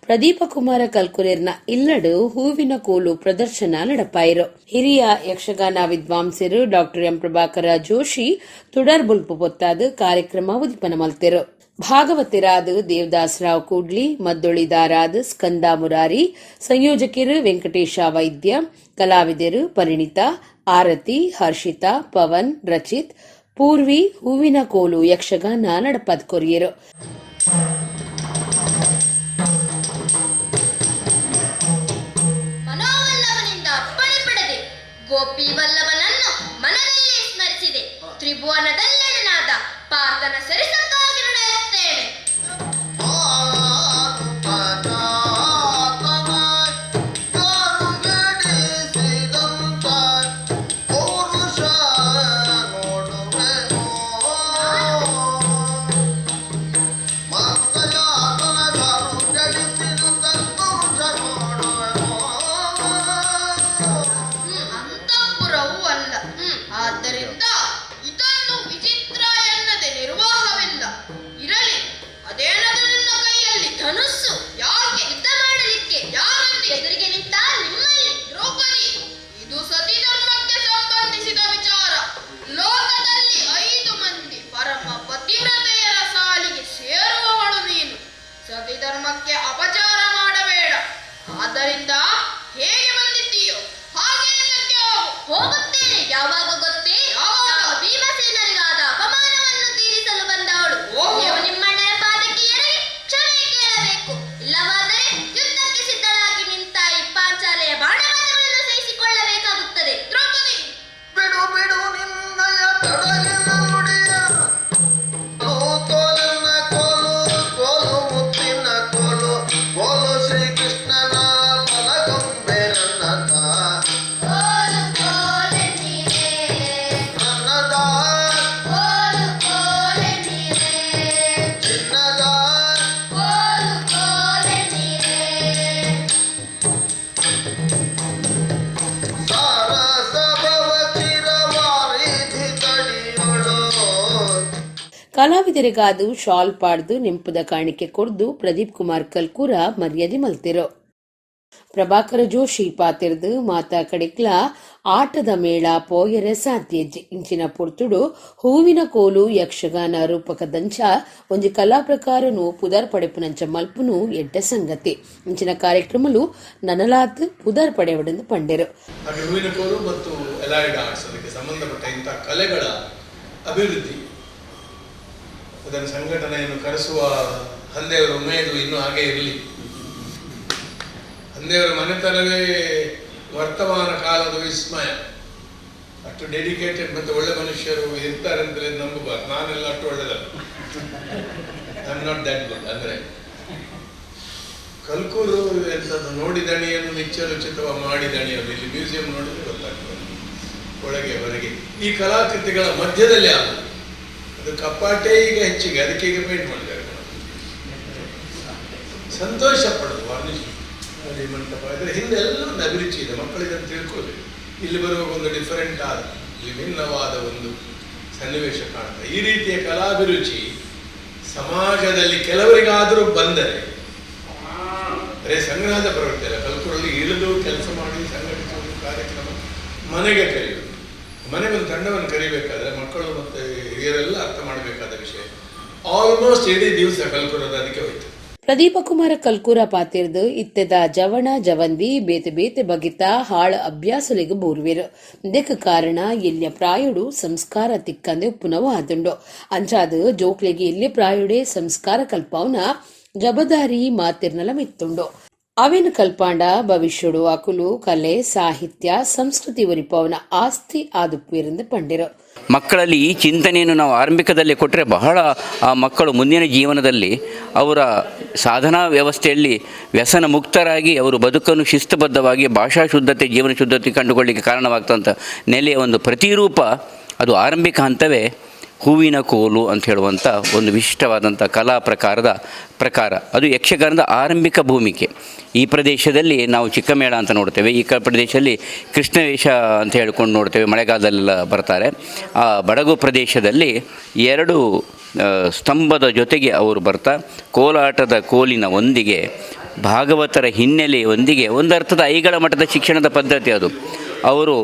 ಪ್ರದೀಪ ಕುಮಾರ ಕಲ್ಕುರೇರ್ನ ಇಲ್ಲಡು ಹೂವಿನ ಕೋಲು ಪ್ರದರ್ಶನ ನಡಪಾಯಿರು. ಹಿರಿಯ ಯಕ್ಷಗಾನ ವಿದ್ವಾಂಸರು ಡಾಕ್ಟರ್ ಎಂ ಪ್ರಭಾಕರ ಜೋಶಿ ತುಡರ್ ಬುಲ್ಪು ಪೊತ್ತಾದ ಕಾರ್ಯಕ್ರಮ ಉದಿಪನ ಮಲ್ತೆರು. ಭಾಗವತರಾದ ದೇವದಾಸರಾವ್ ಕೂಡ್ಲಿ, ಮದ್ದೊಳಿದಾರಾದ ಸ್ಕಂದ ಮುರಾರಿ, ಸಂಯೋಜಕರು ವೆಂಕಟೇಶ ವೈದ್ಯ, ಕಲಾವಿದರು ಪರಿಣಿತಾ, ಆರತಿ, ಹರ್ಷಿತಾ, ಪವನ್, ರಚಿತ್, ಪೂರ್ವಿ ಹೂವಿನ ಕೋಲು ಯಕ್ಷಗಾನ ನಡಪದ್ ಕೊರಿಯರು. ಮನೋವಲ್ಲವನಿಂದ ಅಪ್ಪಣೆ ಪಡೆದೆ ಗೋಪಿವಲ್ಲವನನ್ನು ಮನದಲ್ಲೇ ಸ್ಮರಿಸಿದೆ. ತ್ರಿಭುವನದಲ್ಲೆಣನಾದ ಪಾರ್ಥನ ಸರಿಸಕ್ಕಾಗಿ ನಡೆಯುತ್ತೇನೆ. ಧರ್ಮಕ್ಕೆ ಅಪಚಾರ ಮಾಡಬೇಡ. ಆದ್ದರಿಂದ ಹೇಗೆ ಬಂದಿದ್ದೀಯೋ ಹಾಗೆ ಎಲ್ಲಕ್ಕೆ ಹೋಗು. ಹೋಗುತ್ತೇನೆ. ಯಾವಾಗ ಗೊತ್ತೇ? ಯಾವಾಗ? ನಾನು ಭೀಮಸೇನರಿಗಾದ ಅಪಮಾನವನ್ನು ತೀರಿಸಲು ಬಂದವಳು. ಓಹೋ. ನೀವು ನಿಮ್ಮಣ್ಣನ ಪಾದಕ್ಕೆ ಎರಗಿ ಕ್ಷಮೆ ಕೇಳಬೇಕು. ಇಲ್ಲವಾದರೆ ಯುದ್ಧಕ್ಕೆ ಸಿದ್ಧಳಾಗಿ ನಿಂತ ಈ ಪಾಂಚಾಲೆಯ ಬಾಣಪಾತಗಳನ್ನು ಸಹಿಸಿಕೊಳ್ಳಬೇಕಾಗುತ್ತದೆ. ದ್ರೌಪದಿ, ಬಿಡು ಬಿಡು ನಿನ್ನಯ ತೊಡಗಿನ ನುಡಿಯ, ಕೋಲನ್ನ ಕೋಲು ಕೋಲು ಮುತ್ತಿನ ಕೋಲು ಕೋಲು ಶ್ರೀಕೃಷ್ಣನ ಬಲಗೊಂಬೆ ನನ್ನದ ಕೋಲು ಕೋಲೆನ್ನೀರೇ, ನನ್ನದ ಕೋಲು ಕೋಲೆನ್ನೀರೇ, ಚಿನ್ನದ ಕೋಲು ಕೋಲೆನ್ನೀರೇ. ಸಾರಸ ಭವ ಚಿರವಾರಿಧಿ ತಡಿಯೊಳು. ಕಲಾವಿದರಿಗಾದು ಶಾಲ್ ಪಾಡ್ದು ನೆಂಪುದ ಕಾಣಿಕೆ ಕೊಡ್ದು ಪ್ರದೀಪ್ ಕುಮಾರ್ ಕಲ್ಕೂರ ಮರ್ಯಾದೆ ಮಲ್ತಿರು. ಪ್ರಭಾಕರ ಜೋಶಿ ಪಾತಿರ್ದು ಮಾತಾ ಕಡಿಕ್ಲ ಆಟದ ಮೇಳ ಪೋಯರೆ ಸಾಧ್ಯಜ್ಜಿ. ಇಂಚಿನ ಪೊರ್ತುಡು ಹೂವಿನ ಕೋಲು ಯಕ್ಷಗಾನ ರೂಪಕದಂಚ ಒಂಜಿ ಕಲಾ ಪ್ರಕಾರನು ಪುದರ್ ಪಡೆಪುನಂಚ ಮಲ್ಪುನು ಎಡ್ಡ ಸಂಗತಿ. ಇಂಚಿನ ಕಾರ್ಯಕ್ರಮಲು ನನಲಾತ್ ಪುದರ್ ಪಡೆವಡೆಂದು ಪಂಡೆರು. ಹಾಗೆ ಹೂವಿನ ಕೋಲು ಮತ್ತು ಎಲೈಡ್ ಆರ್ಟ್ಸ್ ಅದಕ್ಕೆ ಸಂಬಂಧಪಟ್ಟ ಇಂಥ ಕಲೆಗಳ ಅಭಿವೃದ್ಧಿ, ಅದನ್ನು ಸಂಘಟನೆಯನ್ನು ಕರೆಸುವ ಹಂದೆಯವರ ಉಮೇದು ಇನ್ನೂ ಹಾಗೆ ಇರಲಿ. ಹಂದೆಯವರ ಮನೆತನವೇ ವರ್ತಮಾನ ಕಾಲದ ವಿಸ್ಮಯ. ಅಷ್ಟು ಡೆಡಿಕೇಟೆಡ್ ಮತ್ತು ಒಳ್ಳೆ ಮನುಷ್ಯರು ಇರ್ತಾರೆ ಅಂತಲೇ ನಂಬಬಾರ್ದು. ನಾನೆಲ್ಲ ಅಷ್ಟು ಒಳ್ಳೆದಲ್ಲ, I am not that good. ಅಂದರೆ ಕಲ್ಕೂರು ಎಂಥದ್ದು ನೋಡಿದಣಿಯನ್ನು ನಿಚ್ಚಲುಚಿತವ ಮಾಡಿದಣಿಯನ್ನು ಇಲ್ಲಿ ಮ್ಯೂಸಿಯಂ ನೋಡಿದ್ರೆ ಗೊತ್ತಾಗ್ತದೆ. ಒಳಗೆ ಹೊರಗೆ ಈ ಕಲಾಕೃತಿಗಳ ಮಧ್ಯದಲ್ಲಿ ಆಗುದು ಅದು ಕಪ್ಪಾಟೇ ಈಗ ಹೆಚ್ಚಿಗೆ, ಅದಕ್ಕೆ ಈಗ ಪೇಂಟ್ ಮಾಡಿದ್ದಾರೆ. ಸಂತೋಷ ಪಡೋದು ವಾರ್ನಿಷ್ ಅಲ್ಲಿ ಮಂಟಪ ಇದರ ಹಿಂದೆ ಎಲ್ಲ ಒಂದು ಅಭಿರುಚಿ ಇದೆ. ಮಕ್ಕಳು ಇದನ್ನು ತಿಳ್ಕೊಳ್ಬೇಕು. ಇಲ್ಲಿ ಬರುವಾಗ ಒಂದು ಡಿಫರೆಂಟ್ ಆದ ವಿಭಿನ್ನವಾದ ಒಂದು ಸನ್ನಿವೇಶ ಕಾಣ್ತದೆ. ಈ ರೀತಿಯ ಕಲಾಭಿರುಚಿ ಸಮಾಜದಲ್ಲಿ ಕೆಲವರಿಗಾದರೂ ಬಂದರೆ, ಬರೇ ಸಂಗ್ರಹದ ಪ್ರವೃತ್ತಿ ಅಲ್ಲ, ಕಲ್ಕೂರಲ್ಲಿ ಇಳಿದು ಕೆಲಸ ಮಾಡಿ ಸಂಘಟಿಸುವುದು, ಕಾರ್ಯಕ್ರಮ ಮನೆಗೆ ಕರೆಯುವುದು. ಮನೆಗೊಂದು ತಂಡವನ್ನು ಕರಿಬೇಕಾದ್ರೆ ಮಕ್ಕಳು ಮತ್ತು ಹಿರಿಯರೆಲ್ಲ ಅರ್ಥ ಮಾಡಬೇಕಾದ ವಿಷಯ. ಆಲ್ಮೋಸ್ಟ್ ಇಡೀ ದಿವಸ ಕಲ್ಕೂರದ ಅದಕ್ಕೆ ಹೋಯ್ತು. ಪ್ರದೀಪ ಕುಮಾರ ಕಲ್ಕೂರ ಪಾತಿರ್ದು ಇತ್ತೆದ ಜವಣ ಜವಂದಿ ಬೇತೆ ಬೇತೆ ಬಗಿತ ಹಾಳ ಅಭ್ಯಾಸಲಿಗೆ ಬೂರ್ವಿರು. ಇದಕ್ಕೆ ಕಾರಣ ಎಲ್ಲಿಯ ಪ್ರಾಯುಡು ಸಂಸ್ಕಾರ ತಿಕ್ಕಂದೆ ಉಪ್ಪುನವು ಆದುಂಡು. ಅಂಚಾದ ಜೋಕ್ಲೆಗೆ ಎಲ್ಲಿ ಪ್ರಾಯುಡೆ ಸಂಸ್ಕಾರ ಕಲ್ಪವನ ಜಬದಾರಿ ಮಾತಿರ್ನಲ ಮಿತ್ತುಂಡು. ಅವೇನು ಕಲ್ಪಾಂಡ ಭವಿಷ್ಯಡು ಅಕುಲು ಕಲೆ ಸಾಹಿತ್ಯ ಸಂಸ್ಕೃತಿ ಒರಿಪವನ ಆಸ್ತಿ ಆದುಪ್ಪಿರಂದು ಪಂಡಿರು. ಮಕ್ಕಳಲ್ಲಿ ಈ ಚಿಂತನೆಯನ್ನು ನಾವು ಆರಂಭಿಕದಲ್ಲಿ ಕೊಟ್ಟರೆ ಬಹಳ ಆ ಮಕ್ಕಳು ಮುಂದಿನ ಜೀವನದಲ್ಲಿ ಅವರ ಸಾಧನಾ ವ್ಯವಸ್ಥೆಯಲ್ಲಿ ವ್ಯಸನ ಮುಕ್ತರಾಗಿ ಅವರು ಬದುಕನ್ನು ಶಿಸ್ತುಬದ್ಧವಾಗಿ ಭಾಷಾ ಶುದ್ಧತೆ ಜೀವನ ಶುದ್ಧತೆ ಕಂಡುಕೊಳ್ಳಿಕ್ಕೆ ಕಾರಣವಾಗ್ತಂಥ ನೆಲೆಯ ಒಂದು ಪ್ರತಿರೂಪ ಅದು ಆರಂಭಿಕ ಹಂತವೇ ಹೂವಿನ ಕೋಲು ಅಂತ ಹೇಳುವಂಥ ಒಂದು ವಿಶಿಷ್ಟವಾದಂಥ ಕಲಾ ಪ್ರಕಾರದ ಪ್ರಕಾರ. ಅದು ಯಕ್ಷಗಾನದ ಆರಂಭಿಕ ಭೂಮಿಕೆ. ಈ ಪ್ರದೇಶದಲ್ಲಿ ನಾವು ಚಿಕ್ಕಮೇಳ ಅಂತ ನೋಡ್ತೇವೆ, ಈ ಪ್ರದೇಶದಲ್ಲಿ ಕೃಷ್ಣವೇಷ ಅಂತ ಹೇಳ್ಕೊಂಡು ನೋಡ್ತೇವೆ, ಮಳೆಗಾಲದಲ್ಲೆಲ್ಲ ಬರ್ತಾರೆ. ಆ ಬಡಗು ಪ್ರದೇಶದಲ್ಲಿ ಎರಡು ಸ್ತಂಭದ ಜೊತೆಗೆ ಅವರು ಬರ್ತಾ ಕೋಲಾಟದ ಕೋಲಿನ ಒಂದಿಗೆ ಭಾಗವತರ ಹಿನ್ನೆಲೆಯೊಂದಿಗೆ ಒಂದರ್ಥದ ಐಗಳ ಮಠದ ಶಿಕ್ಷಣದ ಪದ್ಧತಿ ಅದು. ಅವರು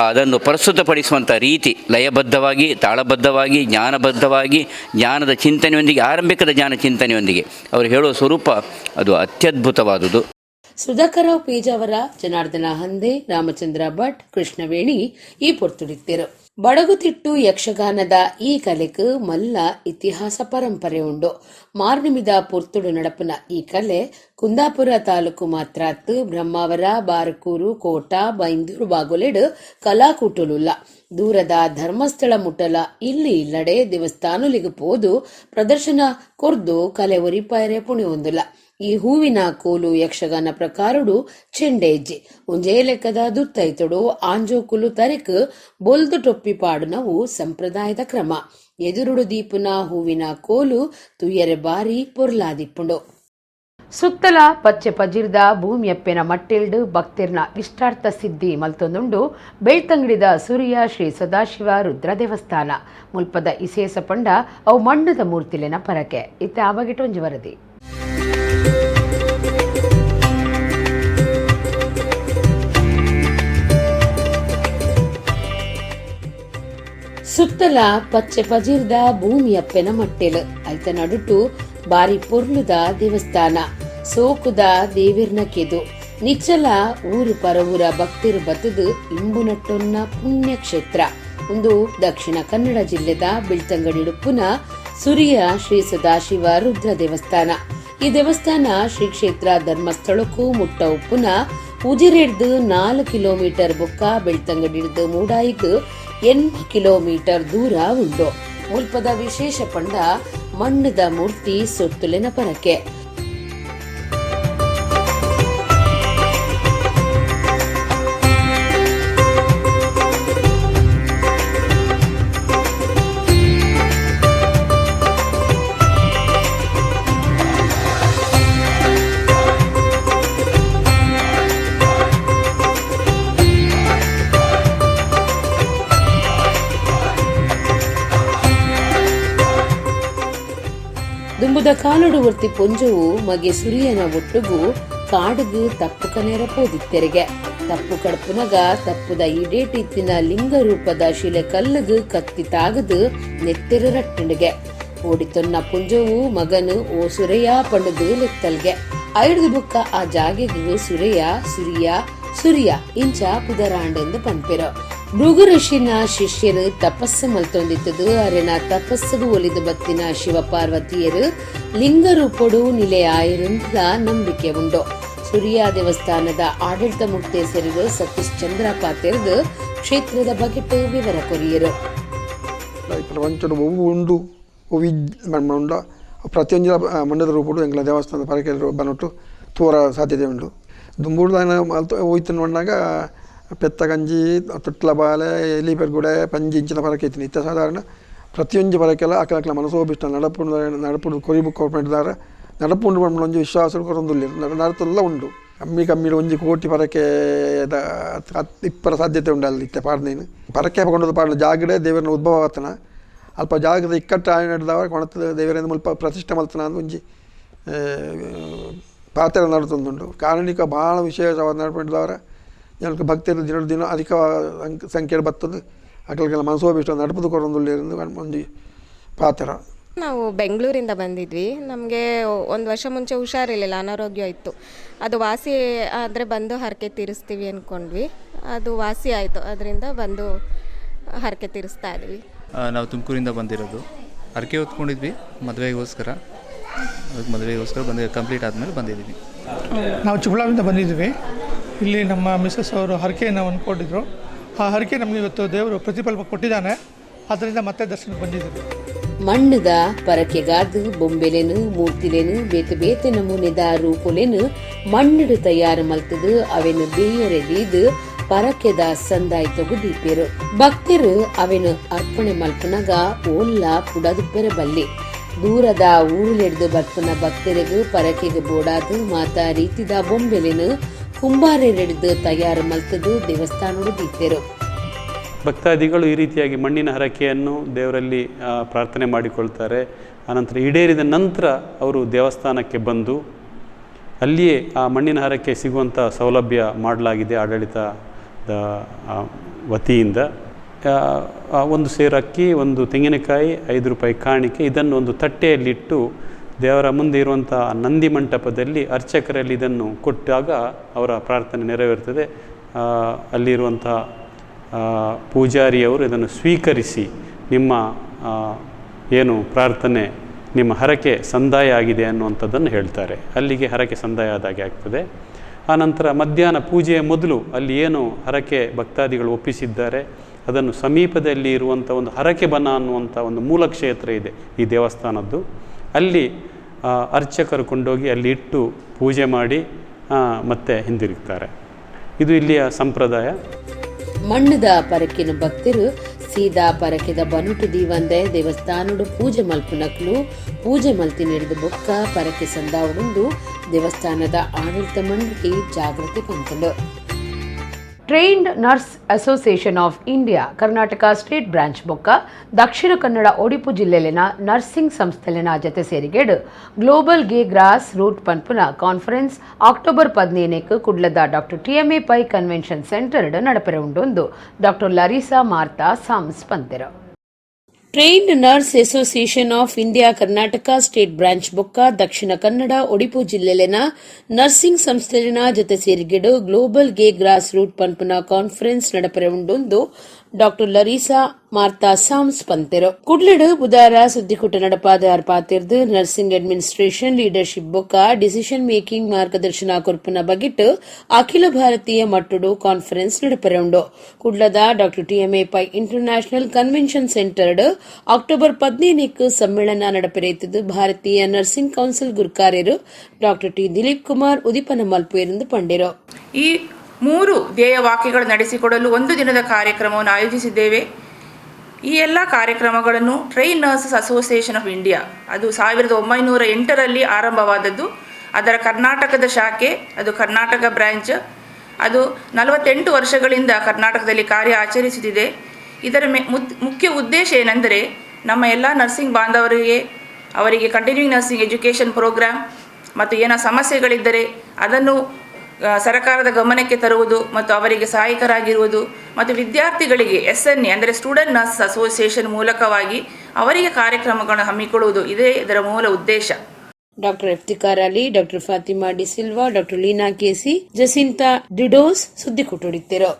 ಅದನ್ನು ಪ್ರಸ್ತುತಪಡಿಸುವಂಥ ರೀತಿ ಲಯಬದ್ಧವಾಗಿ, ತಾಳಬದ್ಧವಾಗಿ, ಜ್ಞಾನಬದ್ಧವಾಗಿ, ಜ್ಞಾನದ ಚಿಂತನೆಯೊಂದಿಗೆ, ಆರಂಭಿಕದ ಜ್ಞಾನ ಚಿಂತನೆಯೊಂದಿಗೆ ಅವರು ಹೇಳುವ ಸ್ವರೂಪ ಅದು ಅತ್ಯದ್ಭುತವಾದುದು. ಸುಧಾಕರರಾವ್ ಪೇಜಾವರ, ಜನಾರ್ದನ ಹಂದೆ, ರಾಮಚಂದ್ರ ಭಟ್, ಕೃಷ್ಣವೇಣಿ ಈ ಪೊರ್ತುಡಿತ್ತಿರು. ಬಡಗುತಿಟ್ಟು ಯಕ್ಷಗಾನದ ಈ ಕಲೆಕ್ ಮಲ್ಲ ಇತಿಹಾಸ ಪರಂಪರೆ ಉಂಡು. ಮಾರ್ನಿಮಿದ ಪೊರ್ತುಡು ನಡಪುನ ಈ ಕಲೆ ಕುಂದಾಪುರ ತಾಲೂಕು ಮಾತ್ರಾತ್ ಬ್ರಹ್ಮಾವರ, ಬಾರಕೂರು, ಕೋಟ, ಬೈಂದೂರು ಬಾಗುಲೆಡು ಕಲಾಕೂಟಲುಲ್ಲ. ದೂರದ ಧರ್ಮಸ್ಥಳ ಮುಟ್ಟಲ ಇಲ್ಲಿ ಇಲ್ಲಡೆ ದೇವಸ್ಥಾನಲಿಗೆ ಪೋದು ಪ್ರದರ್ಶನ ಕೊರ್ದು ಕಲೆ ಒರಿಪಾಯರೆ ಪುಣಿಯೊಂದುಲ್ಲ. ಈ ಹೂವಿನ ಕೋಲು ಯಕ್ಷಗಾನ ಪ್ರಕಾರಡು ಚೆಂಡೇಜ್ಜಿ ಒಂಜೇ ಲೆಕ್ಕದ ದುತ್ತೈತಡು ಆಂಜೋಕುಲು ತರಿಕ್ ಬೊಲ್ದು ಟೊಪ್ಪಿ ಪಾಡುನವು ಸಂಪ್ರದಾಯದ ಕ್ರಮ. ಎದುರುಡು ದೀಪುನ ಹೂವಿನ ಕೋಲು ತುಯ್ಯರೆ ಬಾರಿ ಪೊರ್ಲಾದಿಪ್ಪುಂಡು. ಸುತ್ತಲ ಪಚ್ಚೆ ಪಜಿರ್ದ ಭೂಮಿಯಪ್ಪೆನ ಮಟ್ಟೆಲ್ಡು ಭಕ್ತಿರ್ನ ಇಷ್ಟಾರ್ಥ ಸಿದ್ಧಿ ಮಲ್ತೊಂದುಂಡು ಬೆಳ್ತಂಗಡಿದ ಸೂರ್ಯ ಶ್ರೀ ಸದಾಶಿವ ರುದ್ರ ದೇವಸ್ಥಾನ. ಮುಲ್ಪದ ಇಸೇಸ ಪಂಡ ಅವು ಮಣ್ಣದ ಮೂರ್ತಿಲೆನ ಪರಕೆ. ಇತ್ತ ಆವಗಿಟೊಂಜಿ ವರದಿ. ಸುತ್ತಲ ಪಚ್ಚೆ ಪಜಿರ್ದ ಭೂಮಿಯಪ್ಪೆನ ಮಟ್ಟೆಲು ಐತ ನಡುಟು ಬಾರಿ ಪೊರ್ಲುದ ದೇವಸ್ಥಾನ ಸೋಕುದ ದೇವಿರ್ನ ಕೆದು ನಿಚ್ಚಲ ಊರು ಪರವೂರ ಭಕ್ತರು ಬತ್ತದು ಇಂಬುನಟ್ಟೊನ್ನ ಪುಣ್ಯಕ್ಷೇತ್ರ. ಒಂದು ದಕ್ಷಿಣ ಕನ್ನಡ ಜಿಲ್ಲೆದ ಬೆಳ್ತಂಗಡಿಡುಪ್ಪುನ ಸುರಿಯ ಶ್ರೀ ಸದಾಶಿವ ರುದ್ರ ದೇವಸ್ಥಾನ. ಈ ದೇವಸ್ಥಾನ ಶ್ರೀ ಕ್ಷೇತ್ರ ಧರ್ಮಸ್ಥಳಕ್ಕೂ ಮುಟ್ಟ ಉಪ್ಪುನ ಉಜಿರೆಡ್ದು 4 ಕಿಲೋಮೀಟರ್ ಬೊಕ್ಕ ಬೆಳ್ತಂಗಡಿಡ್ದು ಮೂಡಾಯಿಗ್ 8 ಕಿಲೋಮೀಟರ್ ದೂರ ಉಂಡು. ಮುಲ್ಪದ ವಿಶೇಷ ಪಂಡ ಮಣ್ಣದ ಮೂರ್ತಿ ಸೊತ್ತುಲೆನ ಪರಕೆ. ದುಂಬುದ ಕಾಲುಡು ವರ್ತಿ ಪೊಂಜವು ಮಗೆ ಸುರಿಯನ ಒಟ್ಟುಗು ಕಾಡುಗು ತಪ್ಪು ಕನೇರ ಪೋದಿತ್ತೆರಿಗೆ. ತಪ್ಪು ಕಡಪುನಗ ತಪ್ಪುದ ಈಡೇಟಿತ್ತಿನ ಲಿಂಗ ರೂಪದ ಶಿಲೆ ಕಲ್ಲುಗು ಕತ್ತಿ ತಾಗದು ನೆತ್ತೆರ ರಟ್ಟಂಡಿಗೆ. ಓಡಿತೊನ್ನ ಪುಂಜವು ಮಗನು ಓ ಸುರೆಯ ಪಂಡದು ಲೆತ್ತಲ್ಗೆ. ಐಡ್ದು ಬುಕ್ಕ ಆ ಜಾಗೆಗು ಸುರೆಯ ಸುರಿಯ ಸುರಿಯ ಇಂಚ ಪುದರಾಂಡೆಂದು ಪನ್ಪೆರು. ಭೃಗು ಋಷಿನ ಶಿಷ್ಯರು ತಪಸ್ಸು ಮಲ್ತೊಂದಿತ್ತದು. ಅರೆನ ತಪಸ್ಸುಗು ಒಲಿದು ಬತ್ತಿನ ಶಿವ ಪಾರ್ವತಿಯರು ಲಿಂಗ ರೂಪೊಡು ನಿಲೆಯಾಯಿರುಂದ ನಂಬಿಕೆ ಉಂಡು. ಸುರಿಯ ದೇವಸ್ಥಾನದ ಆಡಳಿತ ಮುಕ್ತೇಸರಿರು ಸತೀಶ್ ಚಂದ್ರ ಪಾತೆರದು ಕ್ಷೇತ್ರದ ಬಗೆಟ್ ವಿವರ ಕೊರಿಯರು. ಪ್ರಪಂಚದ ಉಂಡು ಪ್ರತಿಯೊಂದು ಮಂಡದ ರೂಪಡು ಎಂಗ್ಲ ದೇವಸ್ಥಾನದ ಪರಕೆ ಬನ್ನೊಟ್ಟು ತೋರ ಸಾಧ್ಯತೆ ಉಂಟು. ದುಂಬುಡ್ದಾನ ಹೋಯ್ತು ನೋಡಿದಾಗ ಪೆತ್ತ ಗಂಜಿ ತೊಟ್ಲ ಬಾಲೆ ಎಲಿ ಪೆರ್ಗುಡೆ ಪಂಜಿ ಇಂಚಿನ ಪರಕೆ ಇತ್ತು. ಇತ್ತ ಸಾಧಾರಣ ಪ್ರತಿಯೊಂದು ಪರಕೆಲ್ಲ ಅಕಲ ಮನಸ್ಸೋಬಿಷ್ಟ ನಡಪು ನಡಪು ಕೊರಿ ಬುಕ್ ಕೊರ್ಪೆಂಡಿದ್ದಾರೆ ನಡಪುಂಡು ಒಂಜಿ ವಿಶ್ವಾಸ ಕೊರೊಂದುಲ್ಲ ನಡತೆಲ್ಲ ಉಂಡು. ಕಮ್ಮಿ ಕಮ್ಮಿ ಒಂಜಿ ಕೋಟಿ ಪರಕೆ ಇಪ್ಪರ ಸಾಧ್ಯತೆ ಉಂಡು ಅಲ್ಲಿ ಇತ್ತೆ ಪಾಡ್ನೇನು ಪರಕೆ ಕೊಂಡು ಪಾಡ ಜಾಗಡೆ ದೇವರನ್ನ ಉದ್ಭವ ಆತನ ಅಲ್ಪ ಜಾಗದ ಇಕ್ಕಟ್ಟು ಆಯ ನಡೆದವ ಕೊಣತದ ದೇವರಿಂದ ಮುಲ್ಪ ಪ್ರತಿಷ್ಠೆ ಮಲ್ತನ ಅಂದ್ ಒಂಜಿ ಪಾತ್ರ ನಡತೊಂದುಂಡು. ಕಾರಣಿಕ ಭಾಳ ವಿಶೇಷವಾದ ನಡಪೆಂಡಿದವರ ಜನಕ್ಕೆ ಭಕ್ತರು ದಿನ ದಿನ ಅಧಿಕ ಸಂಖ್ಯೆ ಬರ್ತದೆ. ಅಕಲ್ಗೆಲ್ಲ ಮನಸ್ಸೋಬಿಷ್ಟ ನಡಪದು ಕೊರೊಂದುಲ್ಲ ಒಂಜಿ ಪಾತ್ರ. ನಾವು ಬೆಂಗಳೂರಿಂದ ಬಂದಿದ್ವಿ. ನಮಗೆ ಒಂದು ವರ್ಷ ಮುಂಚೆ ಹುಷಾರಿರಲಿಲ್ಲ, ಅನಾರೋಗ್ಯ ಇತ್ತು. ಅದು ವಾಸಿ ಆದರೆ ಬಂದು ಹರಕೆ ತೀರಿಸ್ತೀವಿ ಅಂದ್ಕೊಂಡ್ವಿ. ಅದು ವಾಸಿ ಆಯಿತು, ಅದರಿಂದ ಬಂದು ಹರಕೆ ತೀರಿಸ್ತಾ ಇದ್ವಿ. ನಾವು ತುಮಕೂರಿಂದ ಬಂದಿರೋದು. ಹರಕೆ ಹೊತ್ಕೊಂಡಿದ್ವಿ ಮದುವೆಗೋಸ್ಕರ. ಅದಕ್ಕೆ ಮದುವೆಗೋಸ್ಕರ ಬಂದು ಕಂಪ್ಲೀಟ್ ಆದಮೇಲೆ ಬಂದಿದ್ದೀವಿ. ನಾವು ಚಿಕ್ಕಬಳ್ಳಾಪುರದಿಂದ ಬಂದಿದ್ದೀವಿ. ಇಲ್ಲಿ ನಮ್ಮ ಮಿಸಸ್ ಅವರು ಹರಕೆಯನ್ನು ಅಂದ್ಕೊಂಡಿದ್ರು. ಆ ಹರಕೆ ನಮಗೆ ಇವತ್ತು ದೇವರು ಪ್ರತಿಫಲ ಕೊಟ್ಟಿದ್ದಾನೆ. ಆದ್ದರಿಂದ ಮತ್ತೆ ದರ್ಶನಕ್ಕೆ ಬಂದಿದ್ದೀವಿ. ಮಣ್ಣದ ಪರಕೆಗಾದು ಬೊಂಬೆಲೆನು ಮೂರ್ತಿಲೆನು ಬೇತೆ ಬೇತೆ ನಮೂನೆದ ರೂಪುಲೆನು ಮಣ್ಣು ತಯಾರು ಮಲ್ತದು ಅವೆನು ಬೇಯರೆ ದೀದು ಪರಕೆದ ಸಂದಾಯ ದೀಪೇರು. ಭಕ್ತರು ಅವೆನು ಅರ್ಪಣೆ ಮಲ್ಪನಗ ಓಲ್ಲ ಪುಡದುಪ್ಪೆರ ಬಲ್ಲಿ. ದೂರದ ಊರುಲೆಡ್ದು ಬರ್ಪುನ ಭಕ್ತರಿಗೂ ಪರಕೆಗೆ ಬೋಡಾದು ಮಾತಾ ರೀತಿದ ಬೊಂಬೆಲೆನು ಕುಂಬಾರೆರೆಡ್ದು ತಯಾರು ಮಲ್ತದು ದೇವಸ್ಥಾನಡು ದೀಪೇರು. ಭಕ್ತಾದಿಗಳು ಈ ರೀತಿಯಾಗಿ ಮಣ್ಣಿನ ಹರಕೆಯನ್ನು ದೇವರಲ್ಲಿ ಪ್ರಾರ್ಥನೆ ಮಾಡಿಕೊಳ್ತಾರೆ. ಆನಂತರ ಈಡೇರಿದ ನಂತರ ಅವರು ದೇವಸ್ಥಾನಕ್ಕೆ ಬಂದು ಅಲ್ಲಿಯೇ ಆ ಮಣ್ಣಿನ ಹರಕೆ ಸಿಗುವಂಥ ಸೌಲಭ್ಯ ಮಾಡಲಾಗಿದೆ ಆಡಳಿತದ ವತಿಯಿಂದ. ಒಂದು ಸೇರು ಅಕ್ಕಿ, ಒಂದು ತೆಂಗಿನಕಾಯಿ, 5 ರೂಪಾಯಿ ಕಾಣಿಕೆ, ಇದನ್ನು ಒಂದು ತಟ್ಟೆಯಲ್ಲಿಟ್ಟು ದೇವರ ಮುಂದೆ ಇರುವಂಥ ನಂದಿ ಮಂಟಪದಲ್ಲಿ ಅರ್ಚಕರಲ್ಲಿ ಇದನ್ನು ಕೊಟ್ಟಾಗ ಅವರ ಪ್ರಾರ್ಥನೆ ನೆರವೇರ್ತದೆ. ಅಲ್ಲಿರುವಂಥ ಪೂಜಾರಿಯವರು ಇದನ್ನು ಸ್ವೀಕರಿಸಿ ನಿಮ್ಮ ಏನು ಪ್ರಾರ್ಥನೆ, ನಿಮ್ಮ ಹರಕೆ ಸಂದಾಯ ಆಗಿದೆ ಅನ್ನುವಂಥದ್ದನ್ನು ಹೇಳ್ತಾರೆ. ಅಲ್ಲಿಗೆ ಹರಕೆ ಸಂದಾಯ ಆದಾಗೆ ಆಗ್ತದೆ. ಆನಂತರ ಮಧ್ಯಾಹ್ನ ಪೂಜೆಯ ಮೊದಲು ಅಲ್ಲಿ ಏನು ಹರಕೆ ಭಕ್ತಾದಿಗಳು ಒಪ್ಪಿಸಿದ್ದಾರೆ ಅದನ್ನು ಸಮೀಪದಲ್ಲಿ ಇರುವಂಥ ಒಂದು ಹರಕೆ ಬನ ಅನ್ನುವಂಥ ಒಂದು ಮೂಲ ಕ್ಷೇತ್ರ ಇದೆ ಈ ದೇವಸ್ಥಾನದ್ದು, ಅಲ್ಲಿ ಅರ್ಚಕರು ಕೊಂಡೋಗಿ ಅಲ್ಲಿ ಇಟ್ಟು ಪೂಜೆ ಮಾಡಿ ಮತ್ತೆ ಹಿಂದಿರುಗ್ತಾರೆ. ಇದು ಇಲ್ಲಿಯ ಸಂಪ್ರದಾಯ. ಮಣ್ಣದ ಪರಕಿನ ಭಕ್ತರು ಸೀದಾ ಪರಕೆದ ಬನುಟು ದೀವಂದೆ ದೇವಸ್ಥಾನಡು ಪೂಜೆ ಮಲ್ಪುನಕ್ಲು ಪೂಜೆ ಮಲ್ತಿ ನಡೆದು ಬೊಕ್ಕ ಪರಕೆ ಸಂದಾವುಡುಂದು ದೇವಸ್ಥಾನದ ಆಡಳಿತ ಮಂಡಳಿ ಜಾಗೃತಿ Pantulu. Trained nurse association of India Karnataka state branch ಬೊಕ್ಕ ದಕ್ಷಿಣ ಕನ್ನಡ ಒಡಿಪು ಜಿಲ್ಲೆಲಿನ ನರ್ಸಿಂಗ್ ಸಂಸ್ಥೆಲಿನ ಜತೆ ಸೇರಿಗೇಡು ಗ್ಲೋಬಲ್ ಗೇ ಗ್ರಾಸ್ ರೂಟ್ ಪನ್ಪುನ ಕಾನ್ಫರೆನ್ಸ್ ಅಕ್ಟೋಬರ್ 15 ಕುಡ್ಲದ doctor TMA Pai convention centre ನಡಪೆರೆ ಉಂಡೊಂದು doctor Larissa Martha Sams ಪಂತೆರು. Trained nurse association of India Karnataka state branch ಬೊಕ್ಕ ದಕ್ಷಿಣ ಕನ್ನಡ ಒಡಿಪು ಜಿಲ್ಲೆಲೆನ ನರ್ಸಿಂಗ್ ಸಂಸ್ಥೆಲಿನ ಜೊತೆ ಸೇರಿಗೆಡು global ಗೇ grass root ಪನ್ಪುನ conference ನಡಪರೆ ಉಂಡೊಂದು ಡಾ ಲರೀಸಾ ಮಾರ್ತಾ ಸಾಮ್ಸ್ ಪಂತೆರು. ಕುಡ್ಲಡು ಬುಧಾರ ಸುದ್ದಿಕೂಟ ನಡಪಾದ ಅರ್ಪಾತಿರ್ದು ನರ್ಸಿಂಗ್ ಅಡ್ಮಿನಿಸ್ಟ್ರೇಷನ್ ಲೀಡರ್ಶಿಪ್ ಬೊಕ್ಕ ಡಿಸಿಷನ್ ಮೇಕಿಂಗ್ ಮಾರ್ಗದರ್ಶನ ಕೊರ್ಪುನ ಬಗೆಟ್ ಅಖಿಲ ಭಾರತೀಯ ಮಟ್ಟಡು ಕಾನ್ಫರೆನ್ಸ್ ನಡಪರೆ ಉಂಡು. ಕುಡ್ಲದ ಡಾ TMA Pai international convention centre October 15 ಸಮ್ಮೇಳನ ನಡಪರೆಯುತ್ತಿದ್ದು ಭಾರತೀಯ ನರ್ಸಿಂಗ್ ಕೌನ್ಸಿಲ್ ಗುರುಕಾರ್ಯರು ಡಾ ಟಿ ದಿಲೀಪ್ ಕುಮಾರ್ ಉದಿಪನ ಮಲ್ಪುವೆರೆಂದು ಪಂಡೆರು. ಈ 3 ಧ್ಯೇಯ ವಾಕ್ಯಗಳು ನಡೆಸಿಕೊಡಲು ಒಂದು ದಿನದ ಕಾರ್ಯಕ್ರಮವನ್ನು ಆಯೋಜಿಸಿದ್ದೇವೆ. ಈ ಎಲ್ಲ ಕಾರ್ಯಕ್ರಮಗಳನ್ನು train nurses association of India, ಅದು 1908ರಲ್ಲಿ ಆರಂಭವಾದದ್ದು. ಅದರ ಕರ್ನಾಟಕದ ಶಾಖೆ, ಅದು ಕರ್ನಾಟಕ ಬ್ರಾಂಚ್, ಅದು 48 ವರ್ಷಗಳಿಂದ ಕರ್ನಾಟಕದಲ್ಲಿ ಕಾರ್ಯ ಆಚರಿಸುತ್ತಿದೆ. ಇದರ ಮುಖ್ಯ ಉದ್ದೇಶ ಏನೆಂದರೆ ನಮ್ಮ ಎಲ್ಲ ನರ್ಸಿಂಗ್ ಬಾಂಧವರಿಗೆ ಅವರಿಗೆ ಕಂಟಿನ್ಯೂಯಿಂಗ್ ನರ್ಸಿಂಗ್ ಎಜುಕೇಷನ್ ಪ್ರೋಗ್ರಾಮ್ ಮತ್ತು ಏನೋ ಸಮಸ್ಯೆಗಳಿದ್ದರೆ ಅದನ್ನು ಸರಕಾರದ ಗಮನಕ್ಕೆ ತರುವುದು ಮತ್ತು ಅವರಿಗೆ ಸಹಾಯಕರಾಗಿರುವುದು ಮತ್ತು ವಿದ್ಯಾರ್ಥಿಗಳಿಗೆ SNA ಅಂದರೆ ಸ್ಟೂಡೆಂಟ್ ನರ್ಸ್ ಅಸೋಸಿಯೇಷನ್ ಮೂಲಕವಾಗಿ ಅವರಿಗೆ ಕಾರ್ಯಕ್ರಮಗಳನ್ನು ಹಮ್ಮಿಕೊಳ್ಳುವುದು, ಇದೇ ಇದರ ಮೂಲ ಉದ್ದೇಶ. Doctor Iftikhar Ali, doctor Fatima D'Silva, doctor Leena KC, Jacinta Didos ಸುದ್ದಿ ಕೊಟ್ಟುಡಿತ್ತಿರು.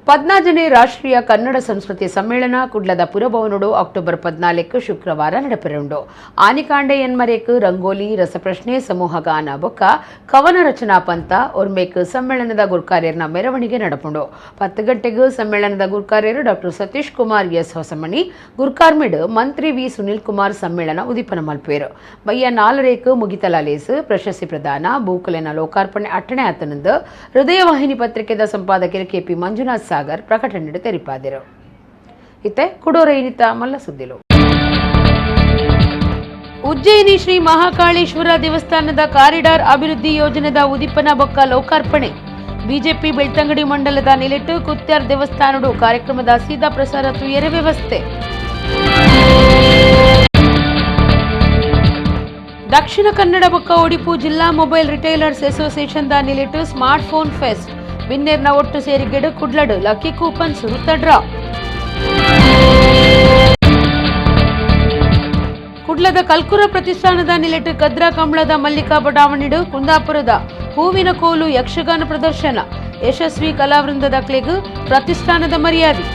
14ನೇ ರಾಷ್ಟ್ರೀಯ ಕನ್ನಡ ಸಂಸ್ಕೃತಿ ಸಮ್ಮೇಳನ ಕುಡ್ಲದ ಪುರಭವನಡು ಅಕ್ಟೋಬರ್ 14 ಶುಕ್ರವಾರ ನಡಪೆರುಂಡು. ಆನಿಕಾಂಡೆ ಎನ್ಮರೇಕ್ ರಂಗೋಲಿ, ರಸಪ್ರಶ್ನೆ, ಸಮೂಹ ಗಾನ ಬೊಕ್ಕ ಕವನ ರಚನಾ ಪಂಥ ಒರ್ಮೇಕ್ ಸಮ್ಮೇಳನದ ಗುರ್ಕಾರ್ಯರ್ನ ಮೆರವಣಿಗೆ ನಡಪುಂಡು. 10 ಗಂಟೆಗೂ ಸಮ್ಮೇಳನದ ಗುರ್ಕಾರ್ಯರು ಡಾಕ್ಟರ್ ಸತೀಶ್ ಕುಮಾರ್ ಎಸ್ ಹೊಸಮಣಿ, ಗುರ್ಕಾರ್ಮಿಡ್ ಮಂತ್ರಿ ವಿ ಸುನಿಲ್ ಕುಮಾರ್ ಸಮ್ಮೇಳನ ಉದಿಪನ ಮಲ್ಪೇರು. ಬಯ್ಯ 4ರೇಕ್ ಮುಗಿತಲಾಲೇಸ್ ಪ್ರಶಸ್ತಿ ಪ್ರದಾನ, ಬೂಕುಲೆನ ಲೋಕಾರ್ಪಣೆ ಅಟ್ಟಣೆ ಆತನಂದು ಹೃದಯವಾಹಿನಿ ಪತ್ರಿಕೆದ ಸಂಪಾದಕರು ಕೆಪಿ ಮಂಜುನಾಥ್ ಸಾಗರ್ ಪ್ರಕಟಣೆ ತೆರಿಪಾದಿರು. ಇತ್ತೆ ಕುಡೋರೈನಿತ ಮಲ್ಲ ಸುದ್ದಿಲು. ಉಜ್ಜಯಿನಿ ಶ್ರೀ ಮಹಾಕಾಳೇಶ್ವರ ದೇವಸ್ಥಾನದ ಕಾರಿಡಾರ್ ಅಭಿವೃದ್ಧಿ ಯೋಜನೆದ ಉದಿಪನ ಬೊಕ್ಕ ಲೋಕಾರ್ಪಣೆ. ಬಿಜೆಪಿ ಬೆಳ್ತಂಗಡಿ ಮಂಡಲದ ನಿಲೆಟ್ಟು ಕುತ್ಯಾರ್ ದೇವಸ್ಥಾನಡು ಕಾರ್ಯಕ್ರಮದ ಸೀದಾ ಪ್ರಸಾರ ತುಯರೆ ವ್ಯವಸ್ಥೆ. ದಕ್ಷಿಣ ಕನ್ನಡ ಬೊಕ್ಕ ಒಡಿಪು ಜಿಲ್ಲಾ mobile retailers association the ನಿಲೆಟ್ಟು smart phone fest ಬಿನ್ನೇರ್ನ ಒಟ್ಟು ಸೇರಿಗೆಡು ಕುಡ್ಲಡು ಲಕ್ಕಿ ಕೂಪನ್ ಸುರುತ ಡ್ರಾ. ಕುಡ್ಲದ ಕಲ್ಕುರ ಪ್ರತಿಷ್ಠಾನದ ನಿಲೆಟ್ಟು ಕದ್ರಾ ಕಂಬಳದ ಮಲ್ಲಿಕಾ ಬಡಾವಣಿಡು ಕುಂದಾಪುರದ ಹೂವಿನ ಕೋಲು ಯಕ್ಷಗಾನ ಪ್ರದರ್ಶನ. ಯಶಸ್ವಿ ಕಲಾವೃಂದದ ಕ್ಲೆಗು ಪ್ರತಿಷ್ಠಾನದ ಮರ್ಯಾದೆ.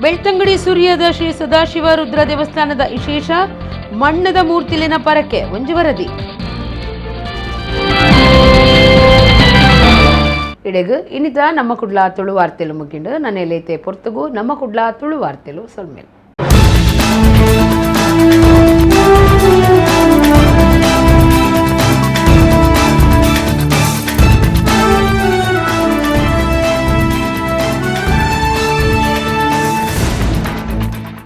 ಬೆಳ್ತಂಗಡಿ ಸೂರ್ಯದ ಶ್ರೀ ಸದಾಶಿವ ರುದ್ರ ದೇವಸ್ಥಾನದ ವಿಶೇಷ ಮಣ್ಣದ ಮೂರ್ತಿಲಿನ ಪರಕೆ ಒಂಜಿ ವರದಿ. ಇಡೆಗು ಇನ್ನಿತ ನಮ್ಮ ಕುಡ್ಲ ತುಳು ವಾರ್ತೆಲು ಮುಗಿಂಡು. ನನ್ನ ಎಲೈತೆ ಪೊರ್ತುಗು ನಮ್ಮ ಕುಡ್ಲ ತುಳು ವಾರ್ತೆಲು ಸೊಲ್ಮೇಲೆ.